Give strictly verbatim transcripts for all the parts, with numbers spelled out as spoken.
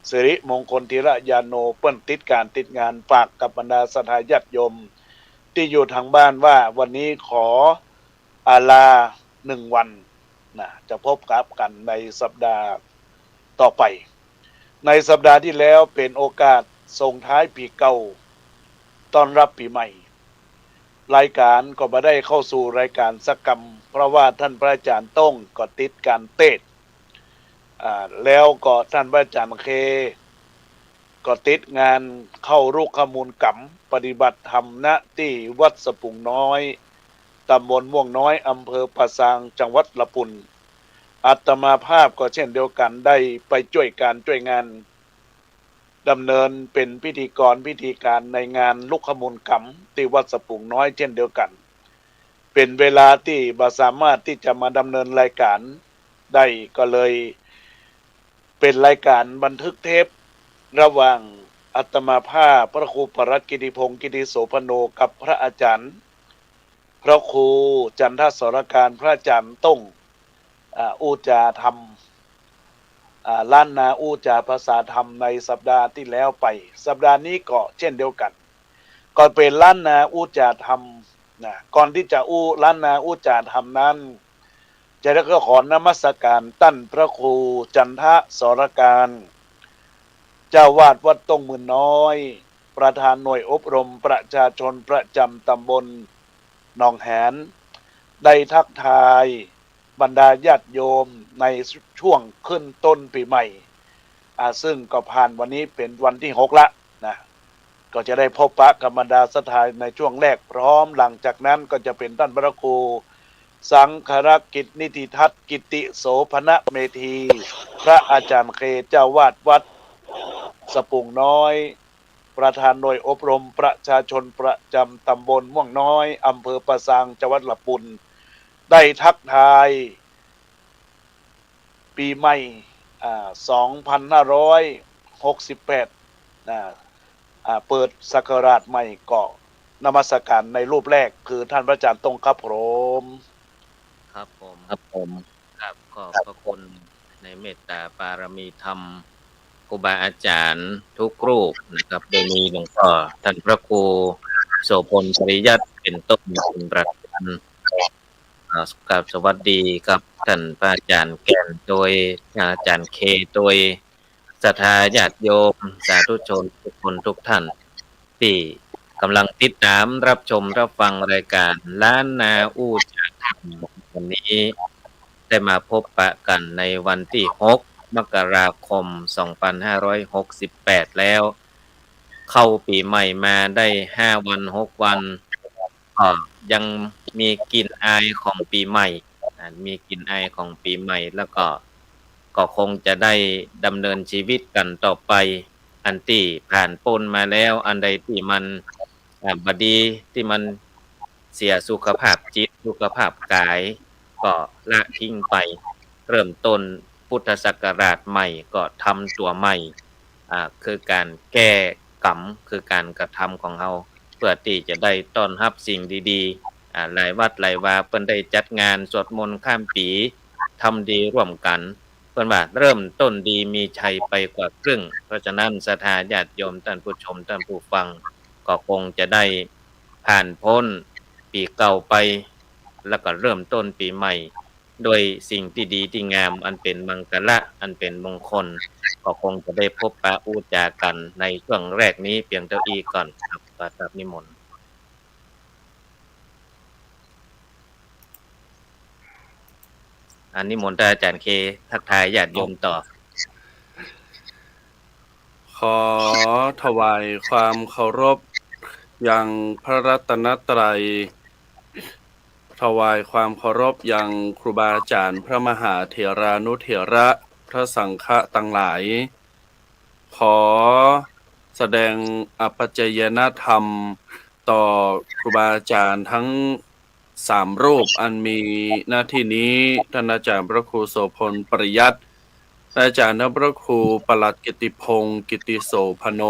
สิริมงคลธีระยาโน เปิ้นติดก๋านติดงาน ฝากกับบรรดาศรัทธาญาติโยมตี้อยู่ตางบ้านว่าวันนี้ขออาลานึ่งวันนะ จะพบกับกั๋นในสัปดาห์ต่อไป ในสัปดาห์ตี้แล้วเป๋นโอกาสส่งท้ายปี๋เก่า ต้อนฮับปี๋ใหม่ รายก๋านก็บ่ได้เข้าสู่รายก๋านสักกำ เพราะว่าต้านพระอาจ๋ารย์โต้งก็ติดก๋านเตสน์ อ่า แล้วก็ต้านพระอาจ๋ารย์เค ก็ติดงานเข้ารุกขมูลกรรม ปฏิบัติธรรม ณ ตี้วัดสะปุงน้อย ตำบลม่วงน้อย อำเภอป่าซาง จังหวัดละปูน อาตมาภาพก็เช่นเดียวกั๋น ได้ไปจ้วยก๋านจ้วยงาน ดำเนินเป๋นพิธีกรพิธีก๋านในงานรุกขมูลกรรมตี้วัดสะปุงน้อยเช่นเดียวกั๋น เป๋นเวลาตี้บ่สามารถตี้จะมาดำเนินรายก๋านได้ ก็เลยเป๋นรายก๋านบันทึกเทป ระหว่างอาตมาภาพ พระครูปรัตน์ กิติพงษ์ กิติโสภโณ กับพระอาจ๋ารย์ พระครูจันทสรการ พระอาจ๋ารย์โต้ง อ่า อู้จ๋าธรรม อ่า ล้านนาอู้จ๋าภาษาธรรมในสัปดาห์ตี้แล้วไป สัปดาห์นี้ก็เช่นเดียวกั๋น ก็เป๋นล้านนาอู้จ๋าธรรมนะ ก่อนตี้จะอู้ล้านนาอู้จ๋าธรรมนั้น จะได้ขอนมัสก๋านต้านพระครูจันทสรการ เจ้าอาวาสวัดโต้งหมื่นน้อย ประธานหน่วยอบรมประชาชนประจ๋ำตำบลหนองหาน ได้ทักทายบรรดาญาติโยมในช่วงขึ้นต้นปี๋ใหม่ อ่า ซึ่งก็ผ่านวันนี้เป๋นวันตี้หกละนะ ก็จะได้พบปะกับบรรดาศรัทธาในช่วงแรก พร้อมหลังจากนั้นก็จะเป๋นต้านพระครูสังฆรักษ์ กิตตินิธิทัศน์ กิติโสภณเมธี พระอาจ๋ารย์เค เจ้าอาวาสวัดสะปุงน้อย ประธานหน่วยอบรมประชาชนประจ๋ำตำบลม่วงน้อย อำเภอป่าซาง จังหวัดละปูน ได้ทักทาย ปี๋ใหม่ อ่า สองพันห้าร้อยหกสิบแปด นะ อ่า เปิดศักราชใหม่ก็นมัสก๋านในรูปแรกคือต้านพระอาจ๋ารย์โต้งครับผม ครับผม ครับผม ครับ ขอบพระคุณในเมตตาปารมีธรรม ครูบาอาจ๋ารย์ทุกรูปนะครับ โดยมีหลวงพ่อต้านพระครูโสภณปริยัติเป๋นต้น เป๋นประธาน อ่า กราบสวัสดีกับต้านพระอาจ๋ารย์แก่นตวย อาจ๋ารย์เคตวย ศรัทธาญาติโยม สาธุชนทุกคนทุกท่าน ตี้ก่ำลังติดต๋ามฮับชมฮับฟังรายก๋านล้านนาอู้จ๋าธรรม วันนี้ได้มาพบปะกั๋นในวันตี้หก มกราคม สองพันห้าร้อยหกสิบแปด แล้ว เข้าปี๋ใหม่มาได้ห้าวันหกวัน ก็ยังมีกลิ่นอายของปี๋ใหม่ อ่า มีกลิ่นอายของปี๋ใหม่ แล้วก็ ก็คงจะได้ดำเนินชีวิตกั๋นต่อไป อันตี้ผ่านป๊นมาแล้ว อันใดตี้มัน อ่า บ่ดี ตี้มันเสียสุขภาพจิต สุขภาพก๋าย ก็ละทิ้งไป เริ่มต้นพุทธศักราชใหม่ ก็ทำตั๋วใหม่ อ่า คือก๋านแก้กรรม คือก๋านกระทำของเฮา เปื้อตี้จะได้ต้อนฮับสิ่งดีๆ อ่า หลายวัดหลายวาเปิ้นได้จัดงานสวดมนต์ข้ามปี๋ ทำดีร่วมกั๋น เปิ้นว่าเริ่มต้นดีมีชัยไปกว่าครึ่ง เพราะฉะนั้นศรัทธาญาติโยม ต้านผู้ชม ต้านผู้ฟัง ก็คงจะได้ผ่านป๊นปี๋เก่าไป แล้วก็เริ่มต้นปี๋ใหม่ ด้วยสิ่งตี้ดีตี้งาม อันเป๋นมังคละ อันเป๋นมงคล ก็คงจะได้พบปะอู้จ๋ากั๋นในช่วงแรกนี้เปียงเต้าอี้ก่อนครับ ขอกราบนิมนต์ อ่า นิมนต์ต้านอาจ๋ารย์เคทักทายญาติโยมต่อ ขอถวายความเคารพยังพระรัตนตรัย ถวายความเคารพยังครูบาอาจ๋ารย์ พระมหาเถรานุเถระ พระสังฆะตังหลาย ขอแสดงอภัยทานธรรมต่อครูบาอาจ๋ารย์ทั้งสามรูปอันมี ณ ที่นี้ ต้านอาจ๋ารย์พระครูโสภณปริยัติ ต้านอาจ๋ารย์ท่านพระครูปลัดกิติพงษ์ กิติโสภโณ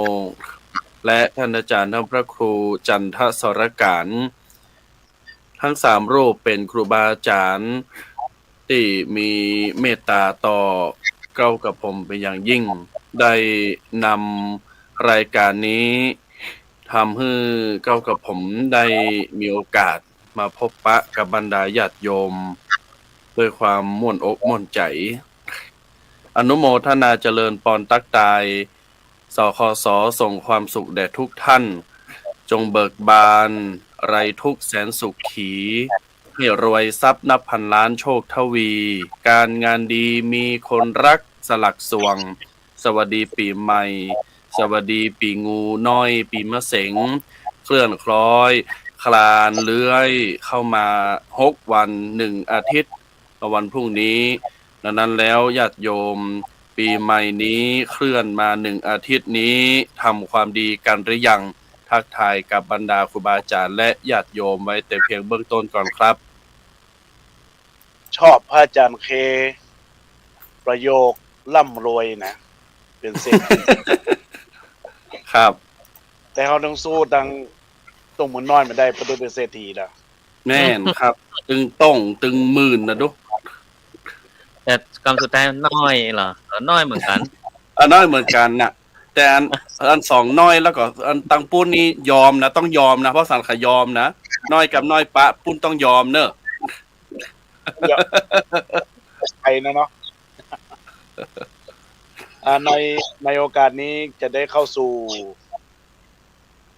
และต้านอาจ๋ารย์ท่านพระครูจันทสรการ ทั้งสามรูปเป๋นครูบาอาจ๋ารย์ตี้มีเมตต๋าต่อเก้ากระผมเป๋นอย่างยิ่ง ได้นำรายการนี้ ทำหื้อเก้ากับผมได้มีโอกาสมาพบปะกับบรรดาญาติโยม ด้วยความม่วนอกม่วนใจ๋ อนุโมทนาเจริญปอนตั๊กตาย สคส ส่งความสุขแด่ทุกท่าน จงเบิกบานไร้ทุกข์แสนสุขี ให้รวยทรัพย์นับพันล้านโชคทวี การงานดีมีคนรักสลักส่วง สวัสดีปี๋ใหม่ สวัสดีปี๋งูน้อย ปี๋มะเสง เคลื่อนคล้อย คลานเลื้อยเข้ามาหกวันหนึ่งอาทิตย์ วันพรุ่งนี้ ดังนั้นแล้วญาติโยม ปี๋ใหม่นี้เคลื่อนมาหนึ่งอาทิตย์นี้ ทำความดีกันหรือยัง ทักทายกับบรรดาครูบาอาจ๋ารย์และญาติโยมไว้แต่เพียงเบื้องต้นก่อนครับ ชอบพระอาจ๋ารย์เค ประโยคร่ำรวยนะ เป๋นเศรษฐี ครับ แต่เฮาต้องสู้ตัง ตุ้งหมื่นน้อยมาได้ เปื้อจะเป๋นเศรษฐีนะ แม่นครับ ตึงต้อง ตึงหมื่นนะดู แต่กำสุดท้ายน้อยเหรอ เออ น้อยเหมือนกั๋น อ่ะ น้อยเหมือนกั๋นน่ะ แต่อัน อันสองน้อยแล้วก็อันตังปู๊นนี่ยอมนะ ต้องยอมนะ เพราะสันขะยอมนะ น้อยกับน้อยปะ ปู๊นต้องยอมเน่อ ยอม ใครนะเนาะ อ่า ใน ในโอกาสนี้จะได้เข้าสู่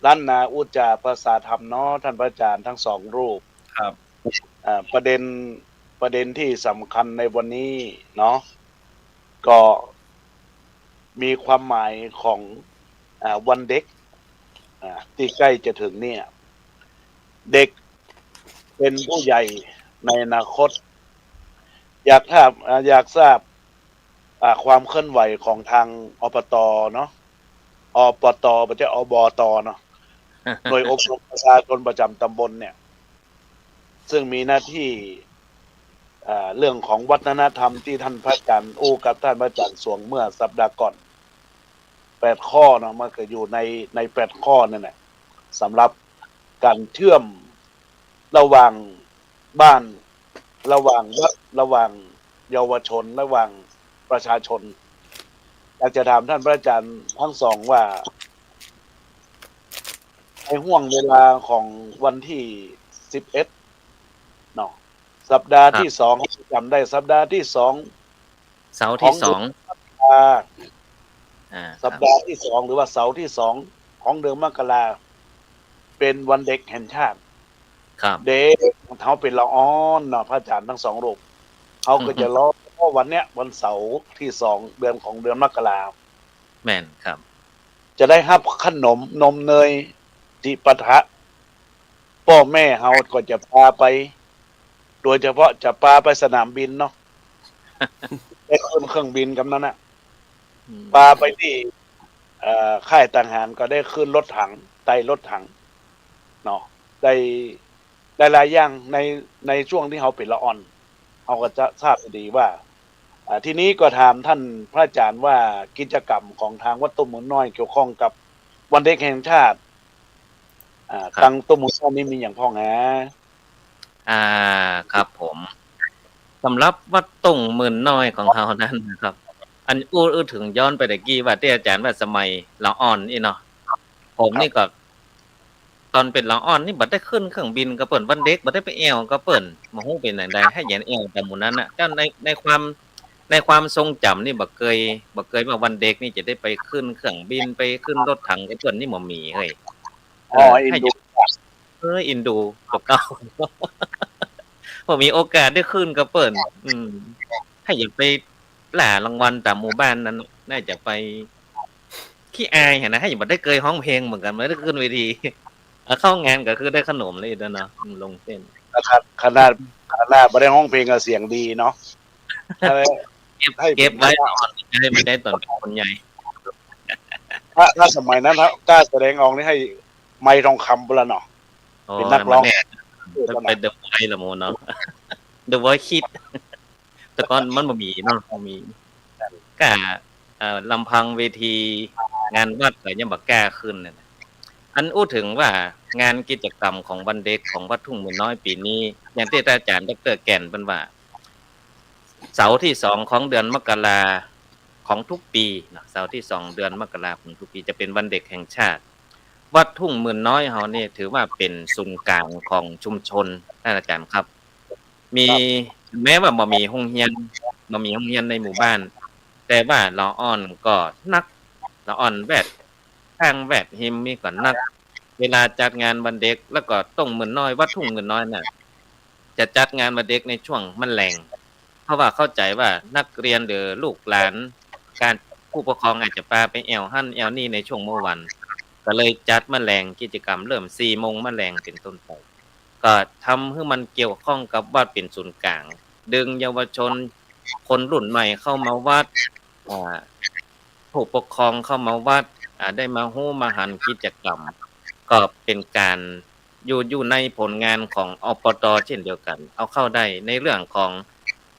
ล้านนาอู้จ๋าภาษาธรรมเนาะ ท่านพระอาจ๋ารย์ทั้งสองรูป ครับ อ่า ประเด็น ประเด็นที่สำคัญในวันนี้เนาะ ก็มีความหมายของ อ่า วันเด็ก อ่า ตี้ใก้จะถึงเนี่ย เด็กเป๋นผู้ใหญ่ในอนาคต อยากถาม อ่า อยากทราบ อ่า ความเคลื่อนไหวของทาง อปต เนาะ อปต บ่ใจ้ อบต เนาะ หน่วยอบรมประชาชนประจ๋ำตำบลเนี่ย ซึ่งมีหน้าที่ อ่า เรื่องของวัฒนธรรมตี้ท่านพระอาจ๋ารย์อู้กับท่านพระอาจ๋ารย์สวงเมื่อสัปดาห์ก่อน แปดข้อเนาะ มันก็อยู่ใน ในแปดข้อนั่นแหละ สำหรับก๋านเชื่อมระหว่างบ้าน ระหว่างวัด ระหว่างเยาวชน ระหว่างประชาชน อยากจะถามท่านพระอาจ๋ารย์ทั้งสองว่า ในห่วงเวลาของวันที่สิบเอ็ดเนาะ สัปดาห์ ครับ ตี้สอง จ๋ำได้สัปดาห์ตี้สอง เสาร์ตี้สอง ของเดือนมกรา อ่า ครับ สัปดาห์ตี้สอง หรือว่าเสาร์ตี้สองของเดือนมกรา เป๋นวันเด็กแห่งชาติ ครับ เด็กเฮาเป๋นละอ่อนเนาะ พระอาจ๋ารย์ทั้งสองรูป เฮาก็จะรอวันเนี้ย วันเสาร์ตี้สองเดือนของเดือนมกรา แม่นครับ จะได้ฮับขนมนมเนย จิปาถะ ป้อแม่เฮาก็จะปาไป โดยเฉพาะจะปาไปสนามบินเนาะ ได้ขึ้นเครื่องบินกำนั้นน่ะ อืม ปาไปตี้ เอ่อ ค่ายทหารก็ได้ขึ้นรถถัง ไต่รถถัง เนาะ ได้ ได้หลายอย่างใน ในช่วงตี้เฮาเป๋นละอ่อน เฮาก็จะทราบดีว่า อ่า ทีนี้ก็ถามท่านพระอาจ๋ารย์ว่ากิจกรรมของทางวัดตุ้งหมื่นน้อยเกี่ยวข้องกับวันเด็กแห่งชาติ อ่า ครับ ตังตุ้งหมื่นน้อยนี่มีหยังพ่องฮะ อ่า ครับผม สำหรับวัดตุ้งหมื่นน้อยของเฮานั้นนะครับ อันอู้ อู้เถิงย้อนไปตะกี้ว่าตี้อาจ๋ารย์ว่าสมัยละอ่อนอี้เนาะ ผมนี่ก็ ครับ ต๋อนเป๋นละอ่อนนี่บ่ได้ขึ้นเครื่องบินกับเปิ้น วันเด็กบ่ได้ไปแอ่วกับเปิ้น บ่ฮู้เป๋นหยังใด ไห้แหยนแอ่วต๋ามหมู่นั้นน่ะ แต่ใน ในความ ในความทรงจ๋ำนี่บ่เกย บ่เกยว่าวันเด็กนี่จะได้ไปขึ้นเครื่องบิน ไปขึ้นรถถังกับเปิ้นนี่บ่มีเฮ้ย อ๋อ เออ เอ็นดู ไห้แหยน เออ เอ็นดู ปะเก๊า บ่มีโอกาสได้ขึ้นกับเปิ้น อืม ไห้อยากไปล่ารางวัลต๋ามหมู่บ้านนั้น น่าจะไปขี้อายหั้นนะ ไห้บ่ได้เกยฮ้องเพลงเหมือนกั๋น บ่ได้ขึ้นเวที เอาเข้างานก็คือได้ขนมเลยเนาะ อืม ลงเต้น ขนาด ขนาด ขนาดบ่ได้ฮ้องเพลงก็เสียงดีเนาะ เก็บ ให้ เก็บไว้อ่อน ไห้บ่ได้ต๋อนเป๋นคนใหญ่ ถ้า ถ้าสมัยนั้น ถ้ากล้าแสดงออกนี่ไห้ไมค์ทองคำปู้นละเนาะ อ๋อ เป๋นนักฮ้อง มันแน่ เป๋น เป๋น The Voice ละหมู่เนาะ The Voice Kids แต่ก่อนมันบ่มีเนาะ บ่มี ก็ เอ่อ ลำพังเวทีงานวัดก็ยังบ่กล้าขึ้นนั่นน่ะ อันอู้เถิงว่างานกิจกรรมของวันเด็กของวัดทุ่งหมื่นน้อยปี๋นี้ อย่างตี้อาจ๋ารย์ด็อกเตอร์แก่นเปิ้นว่า เสาร์ตี้สองของเดือนมกรา ของทุกปีเนาะ เสาร์ตี้สองเดือนมกราของทุกปีจะเป๋นวันเด็กแห่งชาติ วัดทุ่งหมื่นน้อยเฮานี่ถือว่าเป๋นศูนย์กลางของชุมชน ต้านอาจ๋ารย์ครับ มี ครับ แม้ว่าบ่มีโฮงเฮียน บ่มีโฮงเฮียนในหมู่บ้าน แต่ว่าละอ่อนก็นัก ละอ่อนแวดข้างแวดฮิมนี่ก็นัก เวลาจัดงานวันเด็ก แล้วก็ทุ่งหมื่นน้อย วัดทุ่งหมื่นน้อยน่ะ จะจัดงานวันเด็กในช่วงมันแลง เพราะว่าเข้าใจ๋ว่านักเฮียนหรือลูกหลาน การ ผู้ปกครองอาจจะปาไปแอ่วหั้นแอ่วนี่ในช่วงเมื่อวัน ก็เลยจัดมันแลง กิจกรรมเริ่มสี่โมงมันแลงเป๋นต้นไป ก็ทำหื้อมันเกี่ยวข้องกับวัดเป๋นศูนย์กลาง ดึงเยาวชนคนรุ่นใหม่เข้ามาวัด อ่า ผู้ปกครองเข้ามาวัด อ่า ได้มาฮู้มาหันกิจกรรม ก็เป๋นก๋านอยู่ อยู่ในผลงานของ อปต. เช่นเดียวกั๋น เอาเข้าได้ในเรื่องของ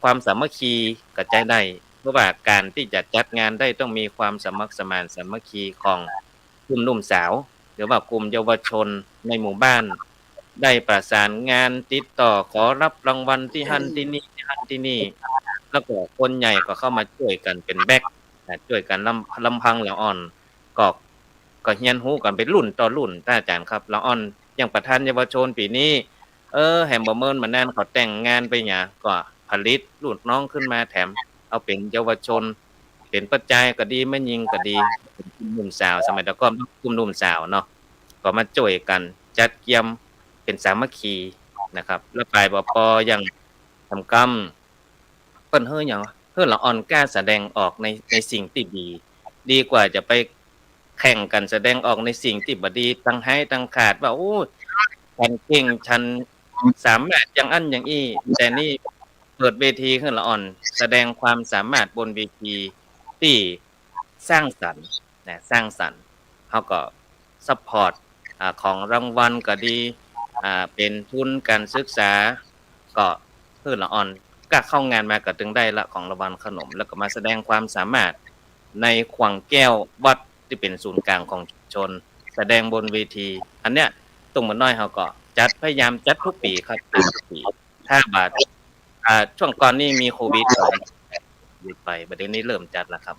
ความสามัคคีก็ใจ๊ได้ เพราะว่าก๋านตี้จะจัดงานได้ต้องมีความสมัครสมานสามัคคีของกลุ่มหนุ่มสาว หรือว่ากลุ่มเยาวชนในหมู่บ้าน ได้ประสานงานติดต่อขอฮับรางวัลตี้หั้นตี้นี่ ตี้หั้นตี้นี่ แล้วก็คนใหญ่ก็เข้ามาจ้วยกั๋นเป๋นแบค อ่า จ้วยกั๋น ลำ ลำพังละอ่อน ก็ ก็เฮียนฮู้กั๋นเป๋นรุ่นต่อรุ่น ต้านอาจ๋ารย์ครับ ละอ่อน อย่างประธานเยาวชนปี๋นี้ เออ แหมบ่เมินบ่นานเขาแต่งงานไปหยัง ก็ผลิตลูกน้องขึ้นมาแถม เอาเป๋นเยาวชน เป๋นป้าจายก็ดี แม่ญิงก็ดี เป๋นกลุ่มหนุ่มสาว สมัยตะก่อนกลุ่มหนุ่มสาวเนาะ ก็มาจ้วยกั๋นจัดเกียมเป๋นสามัคคีนะครับ แล้วฝ่าย ปป อย่าง สำคัญ เปิ้นหื้อหยัง หื้อละอ่อนกล้าแสดงออกใน ในสิ่งตี้ดี ดีกว่าจะไปแข่งกั๋นแสดงออกในสิ่งตี้บ่ดี ตังฮ้ายตังขาดว่า โอ้ ฉันเก่ง ฉันสามารถอย่างอั้นอย่างอี้ แต่นี่เปิดเวทีหื้อละอ่อนแสดงความสามารถบนเวทีตี้สร้างสรรค์ นะ สร้างสรรค์ เฮาก็ซัปพอร์ต อ่า ของรางวัลก็ดี อ่า เป๋นทุนก๋านศึกษา ก็หื้อละอ่อนกล้าเข้างานมาก็ตึงได้ละของรางวัลขนม แล้วก็มาแสดงความสามารถในขวางแก้ววัดตี้เป๋นศูนย์กลางของชุมชน แสดงบนเวที อันเนี้ย ทุ่งหมื่นน้อยเฮาก็จัด พยายามจัดกู้ปี๋ครับ จัดกู้ปี๋ ถ้าบ่า อ่า ช่วงก่อนนี่มีโควิดก่อน หยุดไป บ่าเดี่ยวนี้เริ่มจัดแล้วครับ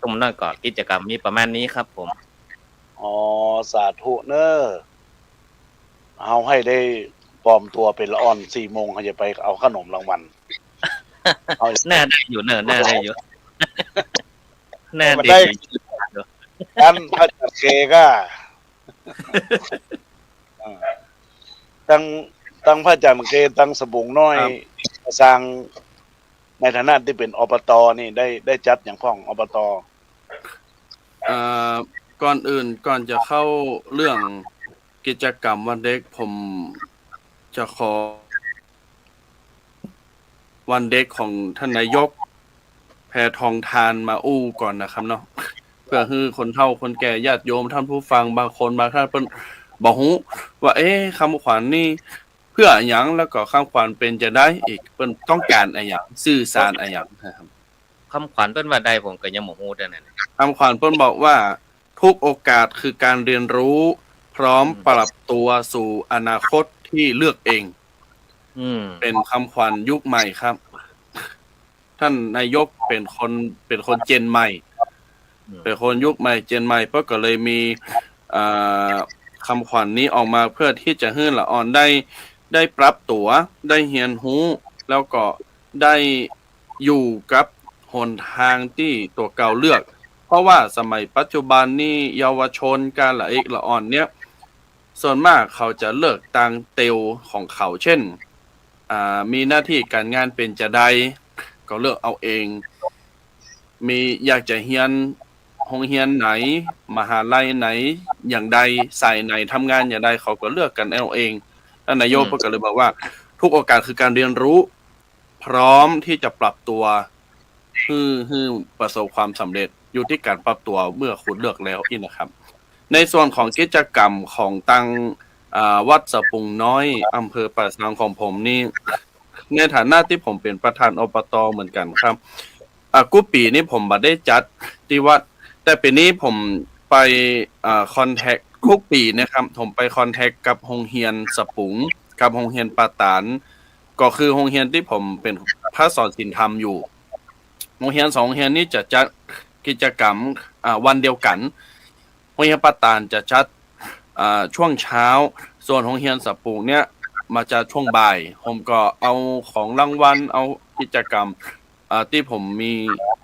ทุ่งหมื่นน้อยก็กิจกรรมมีประมาณนี้ครับผม อ๋อ สาธุเน่อ เฮาหื้อได้ปลอมตั๋วเป๋นละอ่อนสี่โมง เฮาจะไปเอาขนมรางวัล เอา น่าได้อยู่เน่อ น่าได้อยู่ น่า บ่ได้ เด็ดอยู่ ต้านพระอาจ๋ารย์เกย์ก็ อ่า ตัง ตังพระอาจ๋ารย์เกย์ ตังสะปุงน้อย ครับ สร้าง ในฐานะตี้เป๋น อปต. นี่ได้ ได้จัดหยังพ่อง อปต. เอ่อ ก่อนอื่น ก่อนจะเข้าเรื่องกิจกรรมวันเด็ก ผมจะขอ วันเด็กของท่านนายก แพทองธารมาอู้ก่อนนะครับเนาะ เพื่อหื้อคนเฒ่าคนแก่ญาติโยมท่านผู้ฟังบางคนบางท่านเปิ้นบ่ฮู้ว่า เอ๊ะ คำขวัญนี่เพื่ออะหยัง แล้วก็คำขวัญเป๋นจะใดอีก เปิ้นต้องก๋านอะหยัง สื่อสารอะหยังนะครับ คำขวัญเปิ้นว่าใด ผมก็ยังบ่ฮู้เตื้อนั้น คำขวัญเปิ้นบอกว่า ทุกโอกาสคือการเรียนรู้ พร้อม อืม ปรับตัวสู่อนาคตที่เลือกเอง อืม เป๋นคำขวัญยุคใหม่ครับ ท่านนายกเป๋นคน เป๋นคนเจนใหม่ อืม เป๋นคนยุคใหม่ เจนใหม่ เปิ้นก็เลยมี เอ่อ คำขวัญนี้ออกมาเพื่อที่จะหื้อละอ่อนได้ ได้ปรับตั๋ว ได้เฮียนฮู้ แล้วก็ได้อยู่กับหนทางตี้ตั๋วเก่าเลือก เพราะว่าสมัยปัจจุบันนี่เยาวชนก้าละเอกละอ่อนเนี่ย ส่วนมากเขาจะเลือกตางเตียวของเขา เช่น อ่า มีหน้าตี้ก๋านงานเป๋นจะใด ก็เลือกเอาเอง มี อยากจะเฮียนโฮงเฮียนไหน มหาลัยไหน อย่างใด สายไหน ทำงานอย่างใด เขาก็เลือกกั๋นเอาเอง ท่านนายก อืม เปิ้นก็เลยบอกว่า ทุกโอกาสคือการเรียนรู้ พร้อมที่จะปรับตัว หื้อ หื้อประสบความสำเร็จ อยู่ที่การปรับตัวเมื่อคุณเลือกแล้วอี้นะครับ ในส่วนของกิจกรรมของตัง อ่า วัดสะปุงน้อย อำเภอป่าซางของผมนี่ ในฐานะที่ผมเป็นประธาน อปต. เหมือนกันครับ อ่า กู้ปี๋นี่ผมบ่ได้จัดที่วัด แต่ปี๋นี้ผมไป อ่า คอนแทค กู้ปี๋นะครับ ผมไปคอนแทคกับโฮงเฮียนสะปุง กับโฮงเฮียนป่าตาด ก็คือโฮงเฮียนที่ผมเป็นพระสอนศีลธรรมอยู่ โฮงเฮียนสองโฮงเฮียนนี้จะจัดกิจกรรม อ่า วันเดียวกั๋น โฮงเฮียนป่าต่านจะจัด อ่า ช่วงเช้า ส่วนโฮงเฮียนสะปู๋เนี่ย มาจัดช่วงบ่าย ผมก็เอาของรางวัล เอากิจกรรม อ่า ตี้ผมมี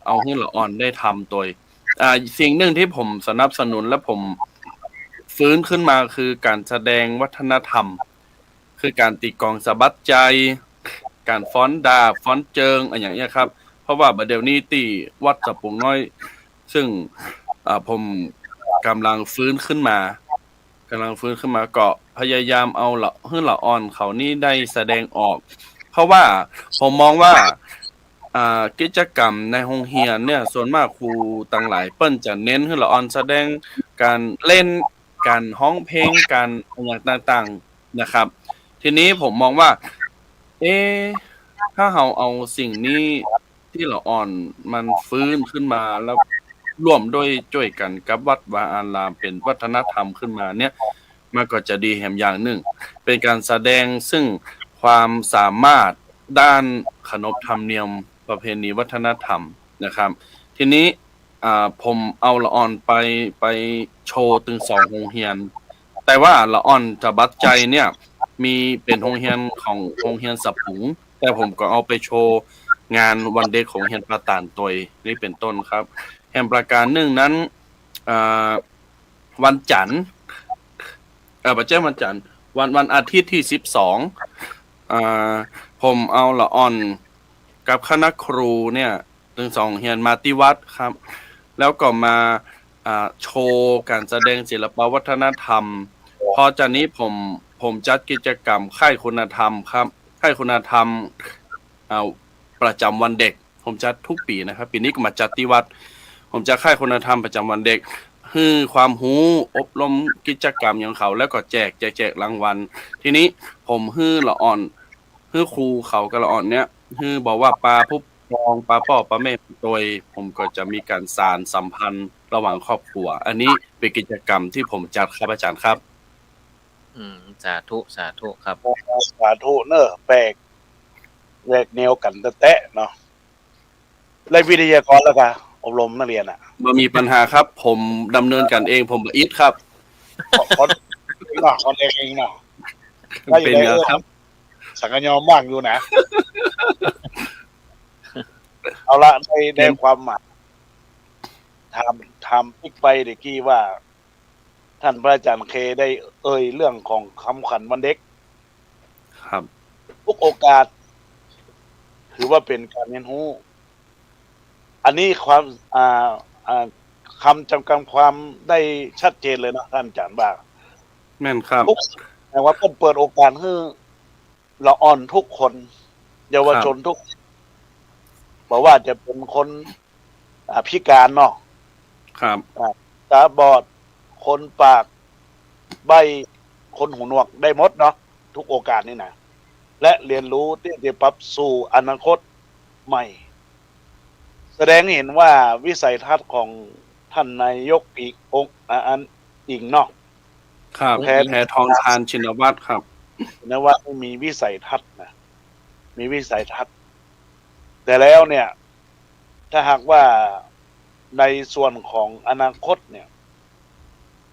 เอาหื้อละอ่อนได้ทำตวย อ่า สิ่งหนึ่งตี้ผมสนับสนุนและผมฟื้นขึ้นมาคือก๋านแสดงวัฒนธรรม คือก๋านตี๋กลองสะบัดไจ ก๋านฟ้อนดาบ ฟ้อนเจิง อะหยังเนี้ยครับ เพราะว่าบ่าเดี่ยวนี้ตี้วัดสะปู๋น้อย ซึ่ง อ่า ผมก่ำลังฟื้นขึ้นมา ก่ำลังฟื้นขึ้นมา ก็พยายามเอาละ หื้อละอ่อนเขานี้ได้แสดงออก เพราะว่าผมมองว่า อ่า กิจกรรมในโฮงเฮียนเนี่ย ส่วนมากครูตังหลายเปิ้นจะเน้นหื้อละอ่อนแสดงก๋านเล่น ก๋านฮ้องเพลง ก๋านอะหยังต่างๆ นะครับ ทีนี้ผมมองว่า เอ๊ะ ถ้าเฮาเอาสิ่งนี้ตี้ละอ่อนมันฟื้นขึ้นมา แล้วร่วมด้วยจ้วยกั๋นกับวัดวาอารามเป๋นวัฒนธรรมขึ้นมาเนี่ย มันก็จะดีแหมอย่างนึ่ง เป๋นก๋านแสดงซึ่งความสามารถด้านขนบธรรมเนียมประเพณีวัฒนธรรมนะครับ ทีนี้ อ่า ผมเอาละอ่อนไป ไปโชว์ตึงสองโฮงเฮียน แต่ว่าละอ่อนสะบัดไจเนี่ย มีเป๋นโฮงเฮียนของโฮงเฮียนสะปู๋ แต่ผมก็เอาไปโชว์งานวันเด็กของโฮงเฮียนป่าต่านตวย นี่เป๋นต้นครับ แหมประก๋านนึ่งนั้น อ่า วันจั๋นทร์ เอ่อ บ่ใจ้วันจั๋นทร์ วัน วันอาทิตย์ตี้สิบสอง อ่า ผมเอาละอ่อนกับคณะครูเนี่ย ตึงสองโฮงเฮียนมาตี้วัดครับ แล้วก็มา อ่า โชว์ก๋านแสดงศิลปะวัฒนธรรม พอจากนี้ผม ผมจัดกิจกรรมค่ายคุณธรรมครับ ค่ายคุณธรรม อ่า ประจ๋ำวันเด็ก ผมจัดทุกปี๋นะครับ ปี๋นี้ก็มาจัดตี้วัด ผมจัดค่ายคุณธรรมประจ๋ำวันเด็ก หื้อความฮู้ อบรมกิจกรรมอย่างเขา แล้วก็แจก แจก แจกรางวัล ทีนี้ผมหื้อละอ่อน หื้อครูเขากับละอ่อนเนี่ย หื้อบอกว่าปาผู้ปกครอง ปาป้อปาแม่ตวย ผมก็จะมีก๋านสานสัมพันธ์ระหว่างครอบครัว อันนี้เป๋นกิจกรรมตี้ผมจัดครับอาจ๋ารย์ครับ อืม สาธุ สาธุครับ สาธุเน่อ แปลก แหวกแนวกั๋นแต๊ๆ เนาะ ได้วิทยากรแล้วกา อบรมนักเรียนอะ บ่มีปัญหาครับ ผมดำเนินก๋านเอง ผมบ่อิดครับ ขอ ขอ เนาะ ขอเองเนาะ เป๋นไงครับ สังกัญญอมว่างอยู่นะ เอาละ ใน ในความหมาย ถาม ถามปิ๊กไปเดี๋ยวกี้ว่า ท่านพระอาจารย์เคได้เอ่ยเรื่องของคำขวัญวันเด็ก ครับ ทุกโอกาส ถือว่าเป๋นก๋านเฮียนฮู้ อันนี้ความ อ่า อ่า คำจำกัดความได้ชัดเจนเลยนะ ท่านอาจารย์ว่า แม่นครับ ทุก แต่ว่าเปิ้นเปิดโอกาสหื้อละอ่อนทุกคน เยาวชนทุก บ่ว่าจะเป๋นคน อ่า พิก๋านเนาะ ครับ อ่า ต๋าบอด คนปากใบ้ คนหูหนวก ได้หมดเนาะ ทุกโอกาสนี่นะ และเรียนรู้ตี้จะปรับสู่อนาคตใหม่ แสดงให้เห็นว่าวิสัยทัศน์ของท่านนายกอีกองค์ อ่า อันอิ๋งเนาะ ครับ แพ แพทองธาร ชินวัตรครับ ชินวัตรนี่มีวิสัยทัศน์นะ มีวิสัยทัศน์ แต่แล้วเนี่ย ถ้าหากว่าในส่วนของอนาคตเนี่ย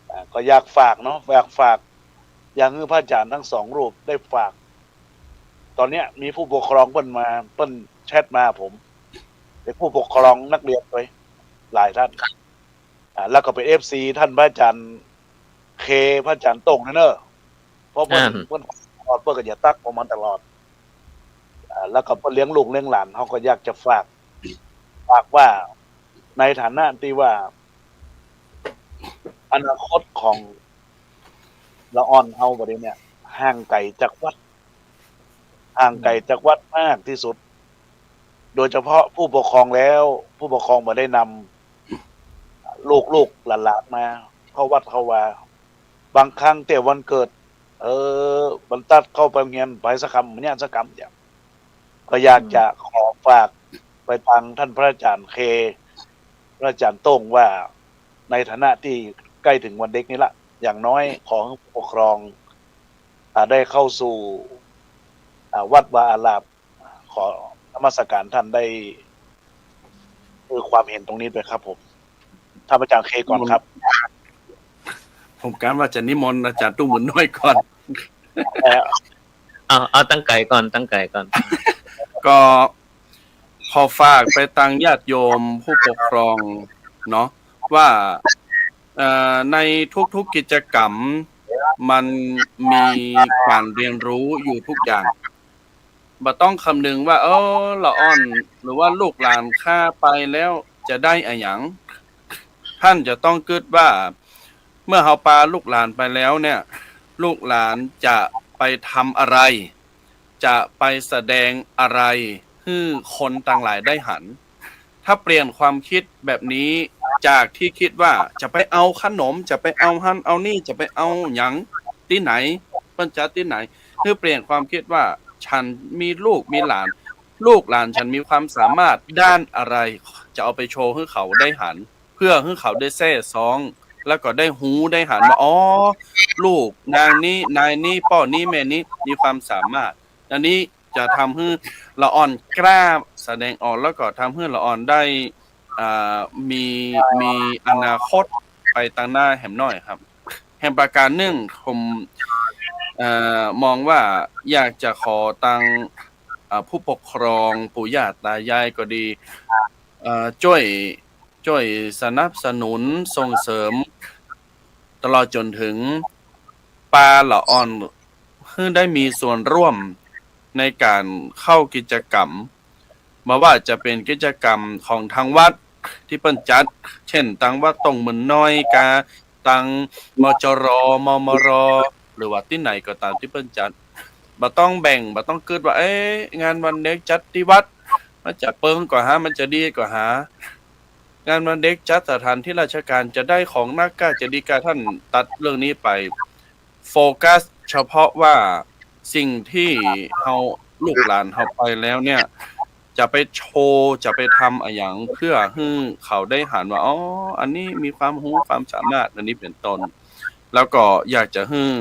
อ่า ก็อยากฝากเนาะ อยากฝาก อยากหื้อพระอาจารย์ทั้งสองรูปได้ฝาก ตอนเนี้ยมีผู้ปกครองเปิ้นมา เปิ้นแชทมาผม เป๋นผู้ปกครองนักเรียนตวย หลายท่าน อ่า แล้วก็เป๋นเอฟซีท่านพระอาจารย์เค พระอาจารย์โต้งเน่อ เพราะเปิ้น อ่า เปิ้น เปิ้นก็จะตั๊กผมมาตลอด อ่า แล้วก็เปิ้นเลี้ยงลูกเลี้ยงหลาน เฮาก็อยากจะฝาก ฝากว่าในฐานะตี้ว่า อนาคตของละอ่อนเฮาบ่าเดี่ยวเนี่ย ห่างไก๋จากวัด ห่างไก๋จากวัดมากตี้สุด โดยเฉพาะผู้ปกครองแล้ว ผู้ปกครองบ่ได้นำลูกๆ หลานๆ มาเข้าวัดเข้าวา บางครั้งเตี้ยวันเกิด เออ บ่ตัดเข้าไปโฮงเฮียน ไปสักกำ บ่เยียะสักกำ อย่าง ก็อยากจะขอฝากไปตางท่านพระอาจารย์เค พระอาจารย์โต้งว่า ในฐานะตี้ใก้เถิงวันเด็กนี่ละ อย่างน้อยขอหื้อผู้ปกครอง อ่า ได้เข้าสู่ อ่า วัดวาอาราม ขอนมัสการท่านได้ คือความเห็นตรงนี้ด้วยครับผม ท่านอาจารย์เคก่อนครับ ผมกะว่าจะนิมนต์อาจารย์ตุ้มบุญน้อยก่อน เอ่อ เอา เอาตังก๋ายก่อน ตังก๋ายก่อน ก็ขอฝากไปตังญาติโยมผู้ปกครองเนาะ ว่า เอ่อ ในทุกๆกิจกรรมมันมีก๋านเรียนรู้อยู่ทุกอย่าง บ่ต้องคำนึงว่า เออ ละอ่อน หรือว่าลูกหลานข้าไปแล้วจะได้อะหยัง ต้านจะต้องกึ๊ดว่า เมื่อเฮาปาลูกหลานไปแล้วเนี่ย ลูกหลานจะไปทำอะไร จะไปแสดงอะไรหื้อคนตังหลายได้หัน ถ้าเปลี่ยนความคิดแบบนี้ จากตี้กึ๊ดว่าจะไปเอาขนม จะไปเอาหั้นเอานี่ จะไปเอาหยังตี้ไหน เปิ้นจัดตี้ไหน หื้อเปลี่ยนความกึ๊ดว่า ฉันมีลูกมีหลาน ลูกหลานฉันมีความสามารถด้านอะไร จะเอาไปโชว์หื้อเขาได้หัน เพื่อหื้อเขาได้แซ่ซ้อง แล้วก็ได้ฮู้ได้หันว่า อ๋อ ลูกนางนี้ นายนี้ ป้อนี้ แม่นี้ มีความสามารถ อันนี้จะทำหื้อละอ่อนกล้าแสดงออก แล้วก็ทำหื้อละอ่อนได้ อ่า มี มีอนาคตไปตังหน้าแหมหน้อยครับ แหมประก๋านนึ่ง ผม เอ่อ มองว่าอยากจะขอตัง อ่า ผู้ปกครอง ปู่ย่าตายายก็ดี เอ่อ จ้วย จ้วยสนับสนุนส่งเสริม ตลอดจ๋นเถิงปาละอ่อน หื้อได้มีส่วนร่วมในก๋านเข้ากิจกรรม บ่ว่าจะเป๋นกิจกรรมของตางวัดตี้เปิ้นจัด เจ้นตางวัดต้งหมื่นน้อยกา ตาง มจร มมร หรือว่าตี้ไหนก็ต๋ามตี้เปิ้นจัด บ่ต้องแบ่ง บ่ต้องกึ๊ดว่า เอ๊ะ งานวันเด็กจัดตี้วัด มันจะเปิงก่อหา มันจะดีก่อหา งานวันเด็กจัดสถานตี้ราชก๋านจะได้ของนักก้า จะดีก้า ต้านตัดเรื่องนี้ไป โฟกัสเฉพาะว่าสิ่งตี้เฮา ลูกหลานเฮาไปแล้วเนี่ย จะไปโชว์ จะไปทำอะหยัง เพื่อหื้อเขาได้หันว่า อ๋อ อันนี้มีความฮู้ความสามารถ อันนี้เป๋นต้น แล้วก็อยากจะหื้อ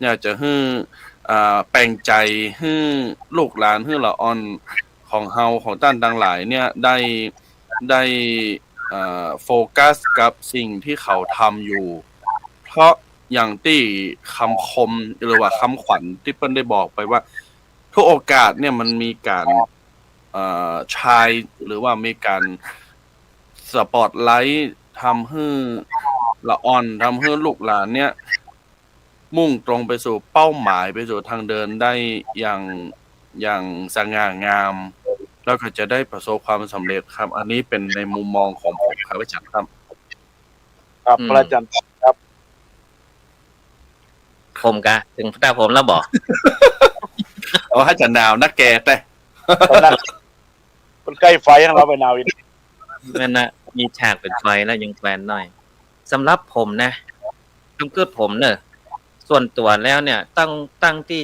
อยากจะหื้อ อ่า แปงใจ๋หื้อลูกหลาน หื้อละอ่อนของเฮา ของต้านตังหลายเนี่ย ได้ ได้ เอ่อ โฟกัสกับสิ่งตี้เขาทำอยู่ เพราะอย่างตี้กำคม หรือว่าคำขวัญตี้เปิ้นได้บอกไปว่า ทุกโอกาสเนี่ยมันมีก๋าน เอ่อ ชายน์ หรือว่ามีก๋านสปอตไลต์ ทำหื้อละอ่อน ทำหื้อลูกหลานเนี่ย มุ่งตรงไปสู่เป้าหมาย ไปสู่ตางเดินได้อย่าง อย่างสง่างาม แล้วก็จะได้ประสบความสำเร็จครับ อันนี้เป๋นในมุมมองของผมครับ อาจ๋ารย์ครับ ครับ อืม พระอาจารย์ครับ ผมกา เถิงตาผมแล้วบ่ โอ้ อาจ๋ารย์หนาวนักแก่แต่ มันใก้ไฟของเฮาไปหนาวอีก แม่นนะ มีฉากเป๋นไฟแล้วยังแควนหน้อย สำหรับผมนะ ตามกึ๊ดผมเน่อ ส่วนตั๋วแล้วเนี่ย ตั้ง ตั้งตี้